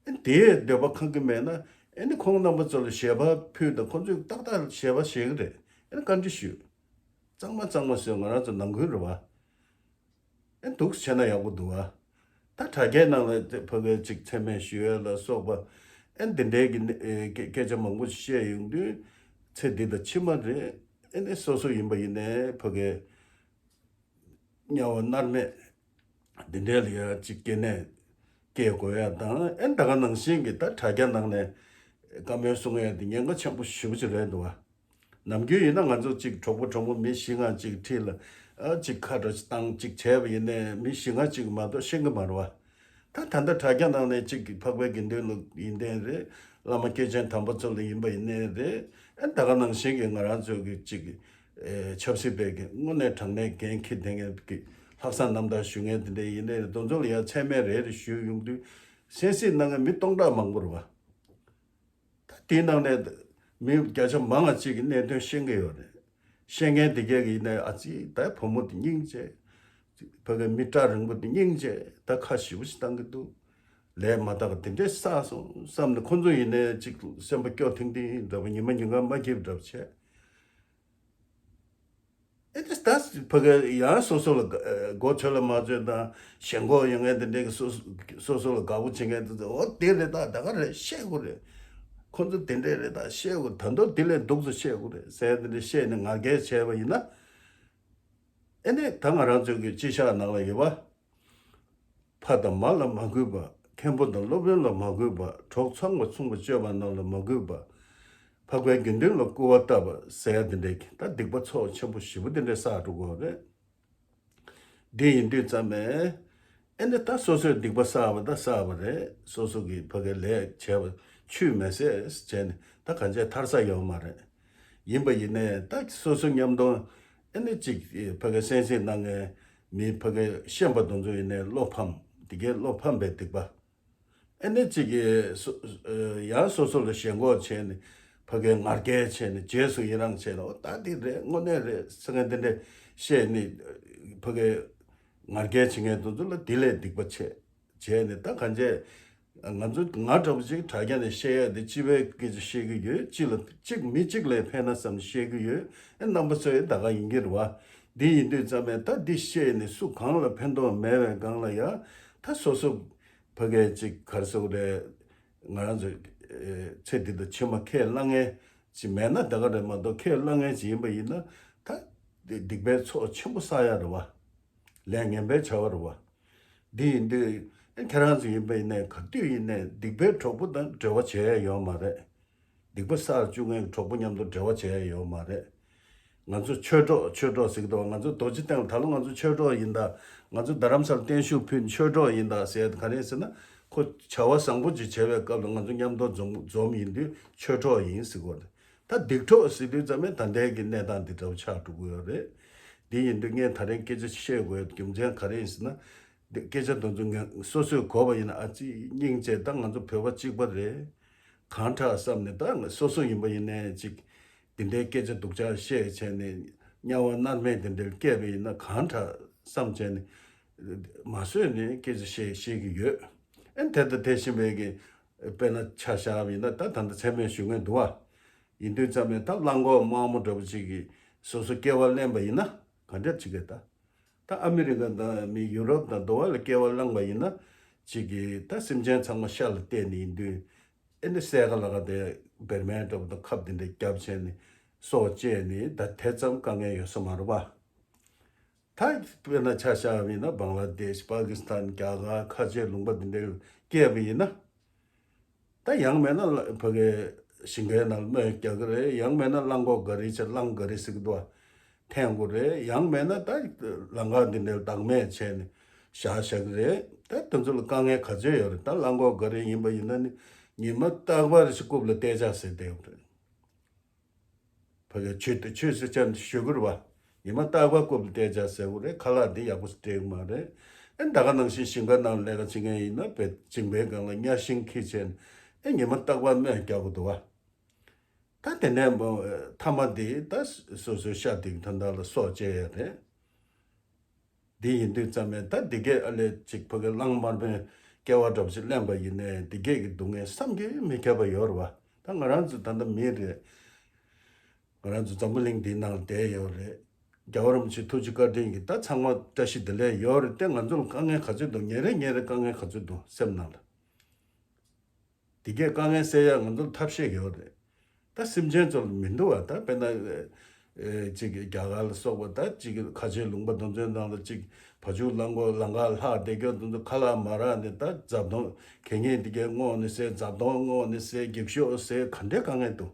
ཨེ་དེའི་འདོད་པ་ཁེངས་ཀྱི་མེད་ན། ཨེ་ནི་ཁོང་རྣམ་པ་ཚོ་ལ་ཞལ་པར་ཕུལ་དང་། ཁོང་ཚོས་ཏག་ཏག་ཞལ་པར་ཞུ་གི་རེད། ཨེ་ནི་བཀའ་འདྲི་ཞུ། གཙང་མ་གཙང་མ་བཟོས། ང་རང་ཚོ་ནང་ཁུལ་རེད་བ། ཨེ་འདུག་བྱས་ན་ཡག་པོ་འདུག་བ། ད་དྲ་རྒྱའི་ནང་ལ་ཕ་གའི་ཅིག་མཚན་སྨད་ཞུ་ཡས་ལ་སོགས་པ། ཨེ་འདི་འདྲའི་གི་ཨེ་སྐད་སྐད་ཆ་མང་པོ་ཞིག་བཤད་ཡོང་དུས། ཚེ་འདི་དང་ཕྱི་མ་རེད། ཨེ་ནི་སོ་སོ་ཡིན་པ་ཡིན་ནའི་ཕ་གའི་དམྱལ་བ་མནར་མེད་འདི་འདྲའི་ལ་ཡ་ཅིག་སྐྱེ་གནས་སྐྱེ་དགོས་ཡ་དང་། ཨེ་ད་ག་ནང་བཞིན་གྱི་ད་དྲ་རྒྱ་ནང་ནས་བཀའ་མོལ་གསུང་ཡ་དེ་ཉེན་ཁ་ཆེན་པོ་ཞེ་པོ་ཅིག་རེད་འདུག་བ། ནམ་རྒྱུན་ཡིན་ན་ང་ཚོ་ཅིག་གྲོགས་པོ་གྲོགས་མོ་མི་བཞི་ལྔ་ཅིག་ཁྲིད་ལ་ཨ་ཅིག་ཁ་བྲལ་བཏང་ཅིག་བྱས་པ་ཡིན་ནའི་མི་བཞི་ལྔ་ཅིག་མ་གཏོགས་ཤེས་ཀྱི་མ་རེད་བ། ད་ད་ལྟ་དྲ་རྒྱ་ནང་ནས་ཅིག་འཕགས་པའི་དགེ་འདུན་ལ་ཡིན་ནའི་རེད། བླ་མ་སྐྱེས་ཆེན་དམ་པ་ཚོ་ལ་ཡིན་པ་ཡིན་ནའི་རེད། ཨ་ད་ག་ནང་བཞིན་གྱི་ང་རང་ཚོ་གི་ཅིག་ཨེ་ཆབ་སྲིད་པའི་གི་དངོས་གནས་དྲང་གནས་འགན་འཁྱེར་ལྡན་མཁན་གྱི་ལྷག་བསམ་རྣམ་དག་ཞུ་མཁན་དེ་འདྲ་ཡིན་ནའི་རེད། དེ་ཚོ་ལ་ཡང་མཚན་སྨད་རེ་རེ་ཞུས་ཡོང་དུས། གསན་གཟིགས་གནང་མཁན་མི་སྟོང་ཕྲག་མང་པོ་རེད་བ། ད་དེའི་ནང་ནས་མི་བརྒྱ་ཆ་མང་བ་ཅིག་གིས་གནད་དོན་ཤེས་ཀྱི་ཡོད་རེད། ཤེས་མཁན་དེ་གས་ཀྱིས་ནས་ཨ་ཙི་ད་བུ་མོ་དེ་སྙིང་རྗེ། ཕ་གི་མི་སྐྲ་རིང་པོ་དེ་སྙིང་རྗེ། ད་ཁ་ཞེ་པོ་ཞིག་བཏང་གི་འདུག་ལས་མ་དག་དེ་འདྲས་བསགས་སོང་བསམ་ནས། ཁོ་ཚོ་ཡིན་ནའི་ཅིག་སེམས་པ་སྐྱོ་ཐིང་ཐིང་འདྲ་པོ། ཉི་མ་ཉིན་གང་མ་སྐྱིད་པ་འདྲ་པོ་བྱས། ཨེ་ཏེ་ད་ཕ་གི་ཡང་སོ་སོ་ལ་དགའ་མགོ་ཆོད་ལ་མ་ཆོད་དང་། ཞེན་ཁོག་ཡོད་མཁན་དེ་འདྲས་ཀྱིས་སོ་སོ་སོ་སོ་ལ་དགའ་པོ་བྱེད་མཁན་དེ་ཚོ། འོ་དེ་རེད། ད་ད་ག་རེད། བཤད་དགོས་རེད། ཁོ་ཚོ་དེ་འདྲས་རེད། ད་བཤད་དགོས། ད་དུང་དེ་ལས་སྡུག་ཙམ་བཤད་དགོས་རེད་ཟེར། དེ་འདྲས་བཤད་ནས་ང་རྒྱལ་བྱས་པ་ཡིན་ན། ཨེ་ནས་ད་ང་རང་ཚོའི་གི་སྤྱི་བཤགས་ནང་ལ་ཡོད་པ། ཕ་དང་མ་ལ་མ་གུས་པ། མཁན་པོ་དང་སློབ་དཔོན་ལ་མ་གུས་པ། གྲོགས་ཚངས་པ་མཚུངས་པར་སྤྱོད་པ་རྣམས་ལ་མ་གུས་པ། འཕགས་པའི་དགེ་འདུན་ལ་སྐུར་བ་བཏབ་པ་ཟེར་ཡ་དེ་འདྲའི་གི་ད་སྡིག་པ་ཚོགས་ཆེན་པོ་ཞེ་པོ་དེ་འདྲའི་བསགས་འགྲོ་དགོས་རེད། འདི་ཡིན་དུས་ཙམ་པས་ཨེ་ནས་ད་སོ་སོས་སྡིག་པ་བསགས་པ་ད་བསགས་པ་རེད། སོ་སོ་གི་ཕ་གི་ལས་བྱས་པ་ཆུད་མི་ཟ་བྱས་ནས་ད་གང་བྱས་ཐར་ས་ཡོད་མ་རེད། ཡིན་པ་ཡིན་ནའི་ད་སོ་སོ་མཉམ་དུ་ཨེ་ནི་གཅིག་ཕ་གི་གསན་གཟིགས་གནང་མཁན་མི་ཕ་གི་ཤན་པ་དེ་ཚོ་ཡིན་ནའི་བློ་ཕམ། དེ་གའི་བློ་ཕམ་པའི་སྡིག་པ། ཨེ་ནི་གཅིག་གིས་སོ་ཡང་སོ་སོ་ལ་ཞེན་ཁོག་བྱས་ནས་ཕ་གི་ང་རྒྱལ་བྱས་ནས་རྗེས་སུ་ཡི་རང་བྱས་ནས། འོ་ད་འདི་རེད། དངོས་གནས་རེད་ཟེར་མཁན་དེ་འདྲ་བཤད་ནས་ཕ་གི་ང་རྒྱལ་བྱེད་མཁན་དེ་ཚོ་ལ་དེ་ལས་སྡིག་པ་ཆེ། བྱས་ནས་ད་གང་བྱས། ང་ཚོ་ང་འདྲ་པོ་ཅིག་དྲ་རྒྱ་ནས་བཤད་ཡ་དེ་སྤྱི་པའི་སྐད་ཆ་བཤད་ཀྱི་ཡོད། སྤྱི་ལ་གཅིག་མི་གཅིག་ལ་ཕན་ན་བསམ་བཤད་ཀྱི་ཡོད། ཨེ་རྣམ་པ་ཚོ་ཡི་ད་ག་ཡིན་གྱི་རེད་བ། འདི་ཡིན་དུས་ཙམ་པས་ད་འདི་བཤད་ནས་སུ་གང་ལ་ཕན་ཐོགས་མེད་པའི་སྒང་ལ་ཡ། ད་སོ་སོ་ཕ་གི་ཅིག་ག་རེ་ཟེར་དགོས་རེད། ང་རང་ཚོ་ཚེ་འདི་དང་ཕྱི་མ་ཁས་བླངས་མཁན་ཅིག་མེད་ན་ད་ག་རེད་མ་གཏོགས། ཁས་བླངས་མཁན་ཅིག་ཡིན་པ་ཡིན་ན་ད་སྡིག་པའི་ཚོགས་ཆེན་པོ་བསགས་ཡ་རེད་བ། ལས་ངན་པའི་བྱ་བ་རེད་བ། འདི་ཡིན་དུས་ཨེ་ཁྱེད་རང་ཚོ་ཡིན་པ་ཡིན་ནའི་ག་དུས་ཡིན་ནའི་སྡིག་པའི་གྲོགས་པོ་དང་འབྲེལ་བ་བྱས་ཡ་ཡོད་མ་རེད། སྡིག་པ་བསགས་བཅུག་མཁན་གྱི་གྲོགས་པོ་མཉམ་དུ་འབྲེལ་བ་བྱས་ཡ་ཡོད་མ་རེད། ང་ཚོ་ཆོས་གྲོགས་ཆོས་གྲོགས་ཟེར་གྱི་འདུག་ང་ཚོ་རྡོ་རྗེ་གདན་ལ་ད་ལོ་ང་ཚོ་ཆོས་གྲོགས་ཡིན་ད། ང་ཚོ་རྡ་རམ་ས་ལ་བརྟན་བཞུགས་ཕུལ་ཆོས་གྲོགས་ཡིན་ད་ཟེར་ཡ་དེ་ག་རེ་ཟེར་ན། ཁོ་བྱ་བ་བཟང་པོ་ཅིག་བྱས་པའི་སྐབས་ལ་ང་ཚོ་མཉམ་དུ་འཛོམས་འཛོམས་ཡིན་དུས་ཆོས་གྲོགས་ཡིན་ཟེར་གྱི་ཡོད་རེད། ད་སྡིག་གྲོགས་ཟེར་དུས་ཙམ་པས་ད་ལྟའི་གི་གནས་སྟངས་འདི་འདྲ་བོ་ཆགས་འགྲོ་གི་ཡོད་རེད། འདི་ཡིན་དུས་ངས་ད་རིང་སྐད་ཆ་བཤད་དགོས་རྒྱུ་མཚན་ག་རེ་ཡིན་ཟེར་ན། འདི་སྐད་ཆ་དེ་ཚོ་ངས་སོ་སོས་གོ་བ་ཡིན་ན་ཨ་ཙི་སྙིང་རྗེ། ད་ང་ཚོ་བོད་པ་གཅིག་པ་རེད། གང་དྲག་བསམ་ནས་ད་སོ་སོ་ཡིན་པ་ཡིན་ནའི་ཅིག་འདི་འདྲའི་སྐད་ཆ་སྡུག་ཅག་བཤད་བྱས་ནས་དམྱལ་བ་མནར་མེད་འདི་འདྲར་བསྐྱལ་བ་ཡིན་ན་གང་དྲག་བསམ་བྱས་ནས་མ་བཟོད་ནས་སྐད་ཆ་བཤད་བཤད་ཀྱི་ཡོད། ཨེ་དེ་དང་དེ་བཞིན་པའི་གི་དཔེར་ན་ཆ་བཞག་པ་ཡིན་ན་ད་ད་ལྟ་མཚན་སྨད་ཞུ་མཁན་འདུག་བ། ཡིན་དུས་ཙམ་ནས་ད་གླང་གོག་དམར་མོ་འདྲ་པོ་ཅིག་གིས་སོ་སོ་སྐྱེ་བ་ལེན་པ་ཡིན་ན་ག་འདྲ་ཅིག་གི་ད། ད་ཨ་མི་རི་ཀ་དང་མི་ཡུ་རོབ་དང་དུ་བ་ལ་སྐྱེ་བ་བླངས་པ་ཡིན་ན་ཅིག་གིས་ད་སེམས་ཅན་ཚང་མ་ཤ་ལ་གཏད་ནས་ཡིན་དུས། ཨེ་འདི་སྲས་ཀ་ལ་ཀ་དེ་བེར་མེན་འདྲ་པོ་དང་ཁབ་དེ་འདྲ་བརྒྱབ་བྱས་ནས་སྲོག་བཅད་ནས་ད་དེ་ཙམ་དཀའ་ངལ་ཡོད་ས་མ་རེད་པ། ད་དཔེར་ན་ཆ་བཞག་པ་ཡིན་ན་བང་ལ་དེཤ་པ་ཀི་སི་ཐན་རྒྱ་གར་ཁ་ཆེ་ལུང་པ་འདི་འདྲའི་སྐྱེས་པ་ཡིན་ན། ད་ཡང་མེད་ན་ལ་ཕ་གི་ཞིང་ཁའི་ནང་རྨོས་རྒྱག་གི་རེད། ཡང་མེད་ན་གླང་གོག་ག་རི་ཆ་གླང་ག་རི་ཟེར་གི་འདུག་བ། འཐེན་དགོས་རེད། ཡང་མེད་ན་ད་ལམ་ཁ་འདི་འདྲའི་བདག་མེད་བྱས་ནས་བཞག་བཞག་གི་རེད། ད་དེ་ཚོ་ལ་དཀའ་ངལ་ག་ཚོད་ཡོད་རེད། ད་གླང་གོག་ག་རི་ཡིན་པ་ཡིན་ན་ནི་ཉི་མ་རྟག་པར་ཞིག་རྐུབ་ལ་གཏད་ཆགས་ཟེར་བསྡད་ཡོད་རེད། ཕ་གིའི་ཆོས་དེ་ཆོས་སེ་ཆ་ཞུ་དགོས་རེད་བ། ཉི་མ་རྟག་པར་རྐུབ་ལ་གཏད་ཆགས་ཟེར་དགོས་རེད། ཁ་ལག་འདི་ཡག་པོ་སྤྲད་ཀྱི་མ་རེད། ཨེ་ད་ག་ནང་བཞིན་ཞིང་ཁ་ནང་ལས་ཀ་བྱེད་མཁན་ཡིན་ན་བེད་མཇིང་པའི་སྒང་ལ་གཉའ་ཤིང་འཁྱེར་བྱས་ནས་ཨེ་ཉི་མ་རྟག་པར་རྨོས་རྒྱག་དགོས་འདུག་བ། ད་དེ་ནས་མཐའ་མ་དེ་ད་སོ་སོའི་ཤ་དེ་གི་ད་ལྟ་ལ་སྲོག་བཅད་ཡ་རེད། འདི་ཡིན་དུས་ཙམ་པས་ད་འདི་གས་ཨ་ལས་ཅིག་ཕ་གི་གླང་དམར་པོའི་སྐྱེ་བ་འདྲ་པོ་ཞིག་ལེན་པ་ཡིན་ནའི་འདི་གས་ཀྱི་སྡུག་བསྔལ་བསམ་གྱིས་མི་ཁྱབ་པ་ཡོད་རེད་བ། ད་ང་རང་ཚོ་ད་ལྟ་མི་རེད། ང་རང་ཚོ་འཛམ་བུ་གླིང་འདིའི་ནང་ལ་བསྡད་ཡོད་རེད། རྒྱལ་བ་རིན་པོ་ཆེ་ཐུགས་རྗེ་བཀའ་དྲིན་གྱིས་ད་ཚང་མ་བཀྲ་ཤིས་བདེ་ལེགས་ཡོད་རེད་དེ། ང་ཚོ་ལ་དཀའ་ངལ་ག་ཚོད་འདུག་ཉིན་རེ་ཉིན་རེ་དཀའ་ངལ་ག་ཚོད་འདུག་སེམས་ནང་ལ། དེ་གས་དཀའ་ངལ་སེལ་ཡག་ང་ཚོར་ཐབས་ཤེས་ཡོད་རེད། ད་སེམས་ཅན་ཚོར་མི་འདུག་བ། ད་དཔེར་ན་ཨེ་ཅིག་རྒྱ་གར་ལ་སོགས་པ་ད་ཅིག་ཁ་ཆེའི་ལུང་པ་དེ་ཚོའི་ནང་ལ་ཅིག་བ་ཕྱུགས་གླང་གོག་ལམ་ཁ་ལྷག་བསྡད་རྒྱུ་དེ་ཚོ་ཁ་ལག་མ་རག་ནས་ད་རྫབ་དོང་གད་སྙིགས་དེ་གས་བསྔོགས་ནས་ཟས། རྫབ་དོང་བསྔོགས་ནས་ཟས། འགྱིག་ཤོག་ཟས། ག་འདྲའི་དཀའ་ངལ་འདུག་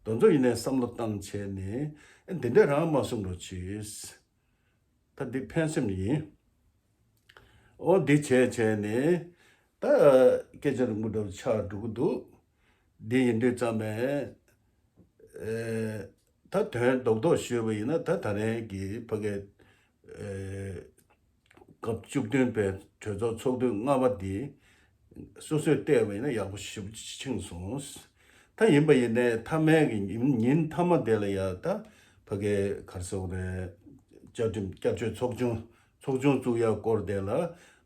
དེ་ཚོ་ཡིན་ནའི་བསམ་བློ་བཏང་བྱས་ནས་ཨེ་འདི་འདྲ་རང་མ་གསུང་རོགས་གྱིས། ད་འདི་ཕན་སེམས་ཡིན། ཨོ་འདི་བྱས་བྱས་ནས་ད་སྐད་ཆ་རིང་པོ་འདྲ་བོ་ཆགས་འགྲོ་གི་འདུག་འདི་ཡིན་དུས་ཙམ་པས་ཨེ་ད་དོན་རྡོག་རྡོག་ཞུས་པ་ཡིན་ན། ད་ད་རེས་ཀྱི་ཕ་གི་ཨེ་སྐབས་བཅུ་བདུན་པའི་གྲོས་ཚོགས་ཚོགས་དུས་ལྔ་པ་འདི་སོ་སོས་བལྟས་པ་ཡིན་ན་ཡག་པོ་ཞེ་པོ་ཅིག་ཕྱིན་སོང་། ད་ཡིན་པ་ཡིན་ནའི་མཐའ་མའི་གི་ཉིན་ཉིན་མཐའ་མ་དེ་ལ་ཡ་ད་ཕ་གི་ག་རེ་ཟེར་དགོས་རེད། བཅའ་ཁྲིམས་བསྐྱར་བཅོས་ཚོགས་ཆུང་ཚོགས་ཆུང་བཙུགས་ཡག་སྐོར་དེ་ལ་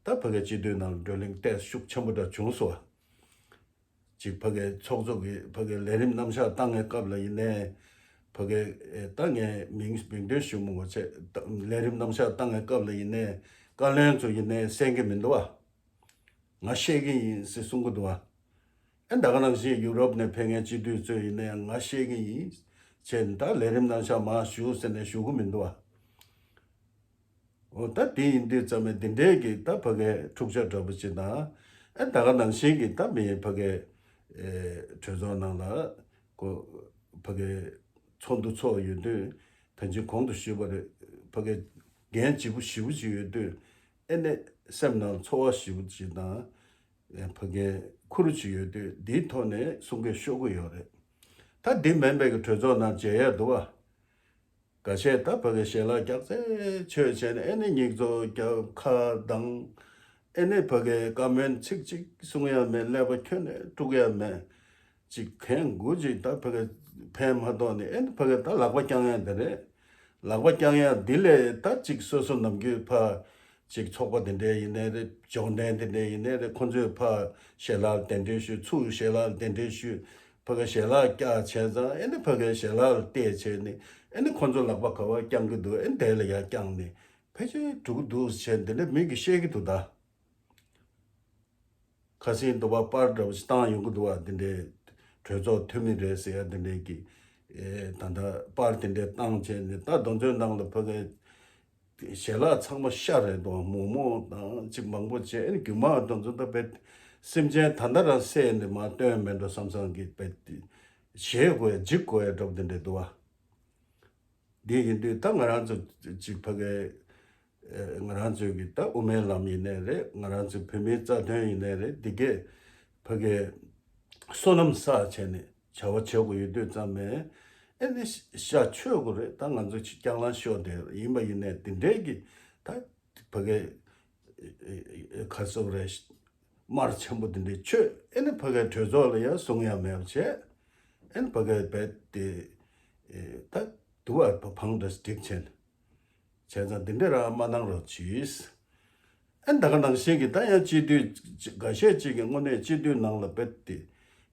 ད་ཕ་གི་སྤྱི་འཐུས་ནང་ལ་བགྲོ་གླེང་ཏོག་ཙམ་ཤུགས་ཆེན་པོ་འདྲ་བྱུང་སོང་བ། ཅིག་ཕ་གི་ཚོགས་གཙོ་གི་ཕ་གི་ལས་རིམ་རྣམ་གཞག་བཏང་བའི་སྐབས་ལ་ཡིན་ནའི་ཕ་གི་ཨེ་ད་ངས་མིང་མིང་འདོན་ཞུ་མི་དགོས་བྱས། ལས་རིམ་རྣམ་གཞག་བཏང་བའི་སྐབས་ལ་ཡིན་ནའི་བཀའ་བློན་ཚོ་ཡིན་ནའི་གསན་གྱི་མི་འདུག་བ། ང་བཤད་ཀྱི་ཡིན་ཟེར་གསུང་གི་འདུག་བ། ཨེ་ད་ག་ནང་བཞིན་ཡུ་རོབ་ནས་ཕེབས་མཁན་སྤྱི་འཐུས་ཚོས་ཡིན་ནའི་ང་བཤད་ཀྱི་ཡིན་བྱས་ནས་ད་ལས་རིམ་རྣམ་གཞག་མར་ཞུ་ཟེར་ནས་ཞུ་གི་མི་འདུག་བ། འོ་ད་དེ་ཡིན་དུས་ཙམ་པས་འདི་འདྲའི་གི་ད་ཕ་གིའི་འཁྲུག་ཆ་འདྲ་པོ་ཅིག་དང་། ཨེ་ད་ག་ནང་བཞིན་གི་ད་མི་ཕ་གིའི་ཨེ་གྲོས་ཚོགས་ནང་ལ་ཁོ་ཕ་གིའི་ཚོགས་འདུ་ཚོགས་ཡོད་དུས། ད་ཅི་གོང་དུ་ཞུས་པ་རེད། ཕ་གིའི་འགན་ལྗིད་པོ་ཞེ་པོ་ཅིག་ཡོད་དུས། ཨེ་ནས་སེམས་ནང་ཚོར་བ་ཞེ་པོ་ཅིག་དང་། ཕ་གིའི་ཁུར་ཅིག་ཡོད་དུས་འདིའི་ཐོག་ནས་གསུང་སྐད་ཤོར་གི་ཡོད་རེད། ད་ ད་འདི་མིན་པའི་གི་གྲོས་ཚོགས་ནང་མཇལ་ཡ་འདུག་བ། འགའ་ཤས་ད་ཕ་གི་ཞལ་ལག་རྒྱག་རྩེ་ཆོས་བྱས་ནས་ཨེ་ནི་སྙིགས་ཚོགས་རྒྱབ་ཁ་གདངས། ཨེ་ནི་ཕ་གི་བཀའ་མོལ་ཚིག་གཅིག་གསུང་ཡ་མེད། ཀླད་པ་ཁྱོན་ནས་དཀྲུག་ཡ་མེད། ཅིག་གན་དགུ་ཅིག་ད་ཕ་གི་ཕན་མ་ཐོགས་ནས་ཨེ་ནི་ཕ་གི་ད་ལག་པ་བརྐྱང་ཡ་འདི་རེད། ལག་པ་བརྐྱང་ཡ་འདི་ལས་ད་ཅིག་སོ་སོ་ནམ་རྒྱུན་ཕ་ཅིག་ཚོགས་པ་དེ་འདྲས་ཡིན་ནའི་རེད། སྦྱོང་ལྡན་དེ་འདྲས་ཡིན་ནའི་རེད། ཁོ་ཚོས་ཕ་ཞལ་ལག་གདན་འདྲེན་ཞུས། ཚུར་ཞལ་ལག་གདན་འདྲེན་ཞུས། ཕ་གི་ཞལ་ལག་རྒྱག་བྱས་ཙང་ཨེ་ནི་ཕ་གི་ཞལ་ལག་ལ་བལྟས་བྱས་ནས་ཨེ་ནི་ཁོ་ཚོ་ལག་པ་ག་བ་བརྐྱང་གི་འདུག་ཨེ་ནི་དེ་ལ་ཡར་བརྐྱངས་ནས་ཕལ་ཆེར་འགྲོ་གི་འདུག་བྱས་འདི་འདྲས་མི་གིས་བཤད་ཀྱི་འདུག་ད། ཁ་སང་འདུག་བ། པར་འདྲ་བོ་ཞིག་བཏང་ཡོང་གི་འདུག་བ། འདི་འདྲའི་གྲོས་ཚོགས་འཐུས་མི་རེད་ཟེར་ཡ་འདི་འདྲའི་གི་ཨེ་ད་ལྟ་པར་དེ་འདྲའི་བཏང་བྱས་ནས་ད་རྡོ་མཛོད་ནང་ལ་ཕ་གི་ཞལ་ལག་ཚང་མ་ཤ་རེད་འདུག་མོག་མོག་དང་ཅིག་མང་པོ་བྱས། ཨེ་རྒྱུ་མ་རྡོ་མཛོད་ད་བེད་སེམས་ཅན་ད་ལྟ་རང་བསད་ནས་མ་སྟོན་མེད་འགྲོ་བསམ་བསམ་གི་བེད་ཞེད་དགོས་ཡ་འཇིགས་དགོས་ཡ་འདྲ་བོ་འདི་འདྲའི་འདུག་བ། འདི་ཡིན་དུས་ད་ང་རང་ཚོ་ཅིག་ཕ་གི་ཨེ་ང་རང་ཚོའི་གི་ད་དབུ་མའི་ལམ་ཡིན་ནའི་རེད། ང་རང་ཚོའི་བོད་མིའི་རྩ་དོན་ཡིན་ནའི་རེད། འདི་གས་ཕ་གི་བསོད་ནམས་བསགས་བྱས་ནས་བྱ་བ་བྱེད་དགོས་ཡོད་དུས་ཙམ་མེད། ཨེ་ནི་ཤ་ཆོས་དགོས་རེད། ད་ང་ཚོ་ཅིག་སྐྱག་ལང་ཤོར་བསྡད་ཡིན་པ་ཡིན་ནའི་འདི་འདྲའི་གི་ད་ཕ་གི་ཨེ་ཨེ་ཨེ་ག་སོག་རེད། དམར་ཆེན་པོ་འདི་འདྲའི་ཆོས་ཨེ་ནི་ཕ་གི་གྲོས་ཚོགས་ལ་ཡང་གསུང་ཡ་མེད་པ་བྱས། ཨེ་ནི་ཕ་གི་རྦད་དེ་ཨེ་ད་དུ་བ་བང་འདྲ་སྒྲིག་བྱས་ནས། བྱས་ཙང་འདི་འདྲ་རང་མ་གནང་རོགས་གྱིས། ཨེ་ད་ག་ནང་བཞིན་གྱི་ད་ཡང་སྤྱི་འཐུས་འགའ་ཤས་ཅིག་གི་དངོས་གནས་སྤྱི་འཐུས་ནང་ལ་རྦད་དེ་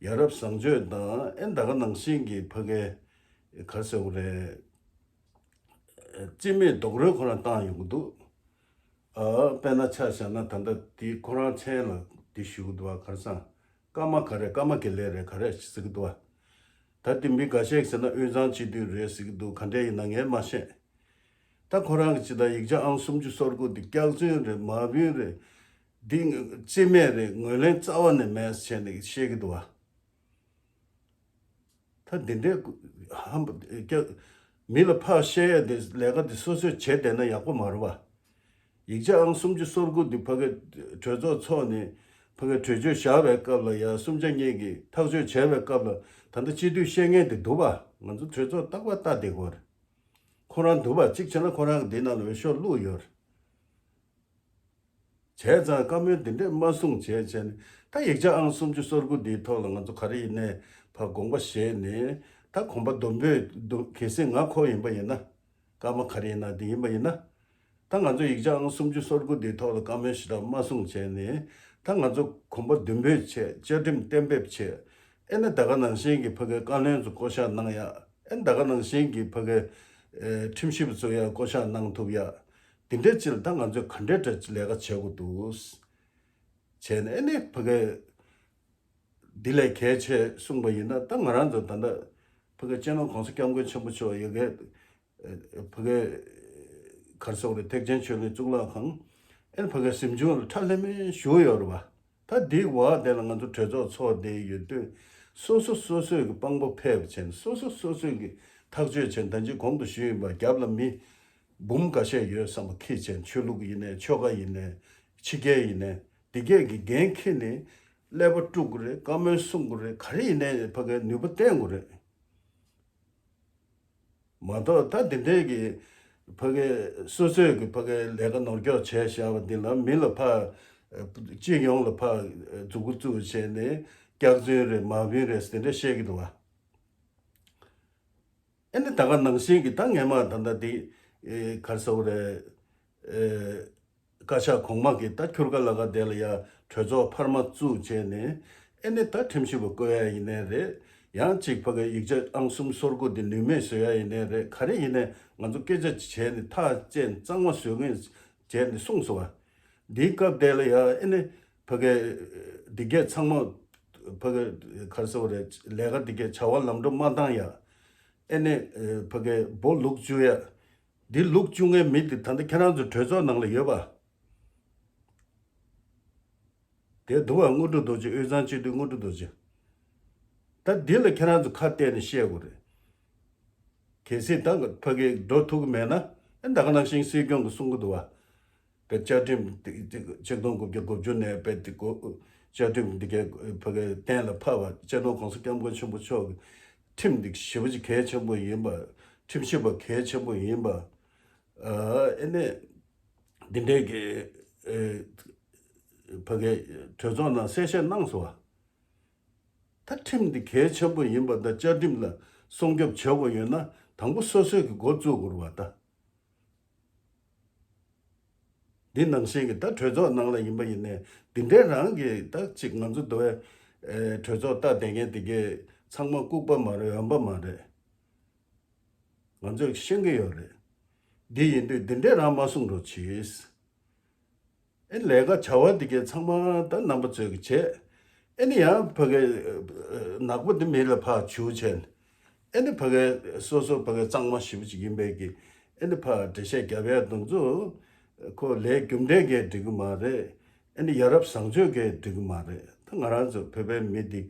ཡ་རབས་བཟང་སྤྱོད་དང་ཨེ་ད་ག་ནང་བཞིན་གྱི་ཕ་གི་ག་ཟེར་དགོས་རེད། རྩིས་མེད་རྡོག་རོལ་ཁོ་རང་བཏང་ཡོང་གི་འདུག་ཨ་དཔེར་ན་ཆ་བཞག་ན་ད་ལྟ་དེ་ཁོ་རང་མཚན་ལ་དེ་ཞུ་གི་འདུག་བ། ག་རེ་ཟེར། ཀརྨ་ག་རེ། ཀརྨ་དགེ་ལེགས་རེད། ག་རེ་ཟེར་གི་འདུག་བ། ད་དེ་མི་འགའ་ཤས་ཟེར་ན་དབུས་གཙང་སྤྱི་འཐུས་རེད་ཟེར་གི་འདུག་ག་འདྲས་ཡིན་ན་ངས་མ་ཤེས། ད་ཁོ་རང་གི་ཇི་ལྟར་ཡིག་ཆ་ཨང་སུམ་ཅུ་སོ་དགུ་དེ་སྐྱག་རྫུན་རེད། མ་བུན་རེད། འདི་རྩིས་མེད་རེད། ངོས་ལེན་རྩ་བ་ནས་མེད་ཟེར་བྱས་ནས་བཤད་གི་འདུག་བ། ད་འདི་འདྲའི་ཧམ་པ་སྐྱག་མི་ལ་ཕར་བཤད་ཡ་དེ་ལས་ཀ་དེ་སོ་སོས་བྱས་བསྡད་ན་ཡག་པོ་མ་རེད་བ། ཡིག་ཆ་ཨང་སུམ་ཅུ་སོ་དགུ་འདི་ཕ་གི་གྲོས་ཚོགས་ཚོགས་ནས་ཕ་གི་གྲོས་ཆོད་བཞག་པའི་སྐབས་ལ་ཡ། གསུམ་ཆ་གཉིས་ཀྱིས་ཐག་གཅོད་བྱས་པའི་སྐབས་ལ་ད་ལྟ་སྤྱི་འཐུས་བཤད་མཁན་དེ་འདུག་བ། ང་ཚོ་གྲོས་ཚོགས་རྟག་པར་ལྟ་བསྡད་དགོས་རེད། ཁོ་རང་འདུག་བ། གཅིག་བྱས་ན་ཁོ་རང་གི་འདི་ནང་ལ་འོས་ཤོག་བླུགས་ཡོད་རེད། བྱས་ཙང་བཀའ་མོལ་འདི་འདྲས་མ་གསུངས་བྱས་བྱས་ནས། ད་ཡིག་ཆ་ཨང་སུམ་ཅུ་སོ་དགུ་འདིའི་ཐོག་ལ་ང་ཚོ་ག་རེ་ཡིན་ནའི་ཕར་དགོངས་པ་བཞེས་ནས། ད་གོམ་པ་མདུན་སྤོས་འདུག་གལ་སྲིད་ང་ཁོ་ཡིན་པ་ཡིན་ན། ཀརྨ་ག་རེ་ཡིན་ན་འདི་ཡིན་པ་ཡིན་ན། ད་ང་ཚོ་ཡིག་ཆ་ཨང་སུམ་ཅུ་སོ་དགུ་འདིའི་ཐོག་ལ་བཀའ་མོལ་ཞེ་དྲག་མ་གསུངས་བྱས་ནས། ད་ང་ཚོ་གོམ་པ་མདུན་སྤོས་བྱས། བཅའ་ཁྲིམས་གཏན་འབེབས་བྱས། ཨེ་ན་ད་ག་ནང་བཞིན་གྱི་ཕ་གའི་བཀའ་བློན་ཚོ་བསྐོ་བཞག་གནང་ཡ། ཨེ་ན་ད་ག་ནང་བཞིན་གྱི་ཕ་གའི་ཨེ་ཁྲིམས་ཞིབ་ཚོ་ཡ་བསྐོ་བཞག་གནང་ཐུབ་ཡ། དེ་འདྲའི་ཅིག་ལ་ད་ང་ཚོས་ག་འདྲའི་འདྲ་ལས་ཀ་བྱེད་དགོས་འདུག་བྱས་ནས་ཨེ་ནས་ཕ་གའི་འདི་ལས་གལ་ཆེ་གསུངས་པ་ཡིན་ན། ད་ང་རང་ཚོ་ད་ལྟ་ཕ་གའི་སྤྱི་ནོར་༸གོང་ས་༸སྐྱབས་མགོན་ཆེན་པོ་མཆོག་ཡ་གའི་ཕ་གའི་ག་རེ་ཟེར་དགོས་རེད། ཐེག་ཆེན་ཆོས་གླིང་གཙུག་ལག་ཁང་ཨེ་ནས་ཕ་གའི་གཟིམ་ཆུང་ལ་ཁྲ་ལྷམ་མེ་བཞུགས་ཡོད་རེད་བ། ད་འདི་བ་དེ་ལ་ང་ཚོ་གྲོས་ཚོགས་ཚོགས་བསྡད་ཡོད་དུས། སོ་སོ་སོ་སོས་ཀྱི་དཔང་པོ་ཕེབས་བྱས་ནས། སོ་སོ་སོ་སོས་ཀྱི་ཐག་གཅོད་བྱས་ནས། ད་ཅི་གོང་དུ་ཞུས་ཡིན་པ། རྒྱབ་ལ་མི་འབུམ་འགའ་ཤས་ཡོད་བསམ་པ་ཁྱེར་བྱས་ནས། ཆོས་ལུགས་ཡིན་ནའི། ཆོལ་ཁ་ཡིན་ནའི། ཕྱི་རྒྱལ་ཡིན་ནའི། འདི་གས་ཀྱི་འགན་འཁྱེར་ནས་ཀླད་པ་དཀྲུག་དགོས་རེད། བཀའ་མོལ་གསུང་དགོས་རེད། ག་རེ་ཡིན་ནའི་ཕ་གའི་ནུས་པ་བསྟན་དགོས་རེད། མ་གཏོགས་ད་དེ་འདྲའི་གི་ཕ་གའི་སོ་སོས་ཀྱི་ཕ་གའི་ལས་ཀ་ནོར་འཁྱོག་བྱས་བཞག་པ་འདི་ལ། མི་ལ་ཕར་སྤྱི་ཡོངས་ལ་ཕར་མཛུབ་གུ་བཙུགས་བྱས་ནས་སྐྱག་རྫུན་རེད། མ་བུན་རེད། དེ་འདྲ་བཤད་ཀྱི་འདུག་བ། ཨེ་ནི་ད་ག་ནང་བཞིན་གྱི་ད་ངས་མ་ད་ལྟ་འདི་ཨེ་ག་རེ་ཟེར་དགོས་རེད། ཨེ་བཀའ་ཤག་གོང་མ་གི་ད་ཁྱུར་ཀ་ལ་ཀ་དེ་ལ་ཡ་གྲོས་ཚོགས་འཕར་མ་བཙུགས་བྱས་ནས། ཨེ་ནི་ད་ཁྲིམས་ཞིབ་པ་བསྐོ་ཡ་ཡིན་ནའི་རེད། ཡང་ཅིག་ཕ་གའི་ཡིག་ཆ་ཨང་སུམ་སོ་དགུ་འདི་ནུས་མེད་བཟོ་ཡ་ཡིན་ནའི་རེད། ག་རེ་ཡིན་ནའི་ང་ཚོ་སྐད་ཆ་བྱས་ནས་ཐག་བཅད་གཙང་མ་བཟོ་མཁན་བྱས་ནས་གསུངས་སོང་བ། འདིའི་སྐབས་དེ་ལ་ཡ་ཨེ་ནི་ཕ་གའི་འདི་གས་ཚང་མ་ཕ་གའི་ག་རེ་ཟེར་དགོས་རེད། ལས་ཀ་འདི་གས་བྱ་བ་ལམ་འགྲོ་མ་བཏང་ཡ། ཨེ་ནས་ཕ་གའི་སྦོ་ལུག་བཅུག་ཡ། འདི་ལུག་བཅུག་མཁན་མི་དེ་ད་ལྟ་ཁྱེད་རང་ཚོ་གྲོས་ཚོགས་ནང་ལ་ཡོད་པ། དེ་འདུག་བ། དངོས་གྲུབ་རྡོ་རྗེ། དབུས་གཙང་སྤྱི་འཐུས་དངོས་གྲུབ་རྡོ་རྗེ། ད་འདི་ལ་ཁྱེད་རང་ཚོ་ཁ་གཏད་ནས་བཤད་དགོས་རེད། གལ་སྲིད་ད་ཕ་གིར་འགྲོ་ཐུབ་ཀྱི་མེད་ན། ཨེ་ད་ག་ནང་བཞིན་སྲིད་སྐྱོང་གིས་གསུང་གི་འདུག་བ། པའི་བཅའ་ཁྲིམས་དེ་དེ་ཆིག་སྟོང་དགུ་བརྒྱ་དགུ་བཅུ་ནས་པའི་དེ་གོ་བཅའ་ཁྲིམས་འདི་གའི་ཕ་གའི་གཏན་ལ་ཕབ་པ། སྤྱི་ནོར་༸གོང་ས་༸སྐྱབས་མགོན་ཆེན་པོ་མཆོག་གིས་ ཁྲིམས་འདི་ཞེ་པོ་ཅིག་གལ་ཆེན་པོ་ཡིན་པ། ཁྲིམས་ཞིབ་པ་གལ་ཆེན་པོ་ཡིན་པ། ཨ་ཨེ་ནས་འདི་འདྲའི་གི་ཨེ་ཕ་གི་གྲོས་ཚོགས་ནང་གསལ་བཤད་གནང་སོང་བ། ད་ཁྲིམས་འདི་གལ་ཆེན་པོ་ཡིན་པ་དང་བཅའ་ཁྲིམས་ལ་སྲུང་སྐྱོབ་བྱེད་དགོས་ཡོད་ན། དང་པོ་སོ་སོས་ཀྱི་འགོ་བཙུགས་དགོས་རེད་བ་ད། འདི་ནང་བཞིན་གྱི་ད་གྲོས་ཚོགས་ནང་ལ་ཡིན་པ་ཡིན་ནའི་འདི་འདྲའི་རང་གི་ད་ཅིག་ང་ཚོ་འདི་བའི་ཨེ་གྲོས་ཚོགས་ལྟ་བསྡད་མཁན་དེ་གས་ཚང་མ་ལྐུགས་པ་མ་རེད། འོན་པ་མ་རེད། ང་ཚོས་ཤེས་ཀྱི་ཡོད་རེད། འདི་ཡིན་དུས་འདི་འདྲས་རང་མ་གསུང་རོགས་གྱིས། ཨེ་ལས་ཀ་བྱ་བ་འདི་གས་ཚང་མ་ད་རྣམ་པ་ཚོས་ཀྱི་བྱས། ཨེ་ནི་ཡང་ཕ་གི་ནག་པོ་འདི་མི་ལ་ཕར་བྱུག་བྱས། ཨེ་ནི་ཕ་གི་སོ་སོ་ཕ་གི་གཙང་མ་ཞེ་པོ་ཅིག་ཡིན་པའི་གི་ཨེ་ནི་ཕར་འགྲེལ་བཤད་རྒྱབ་ཡ་དང་ཚོ། ཁོ་ལས་རྒྱུ་འབྲས་གས་འགྲིག་གི་མ་རེད། ཨེ་ནི་ཡ་རབས་བཟང་སྤྱོད་གས་འགྲིག་གི་མ་རེད། ད་ང་རང་ཚོ་བོད་པའི་མི་འདི་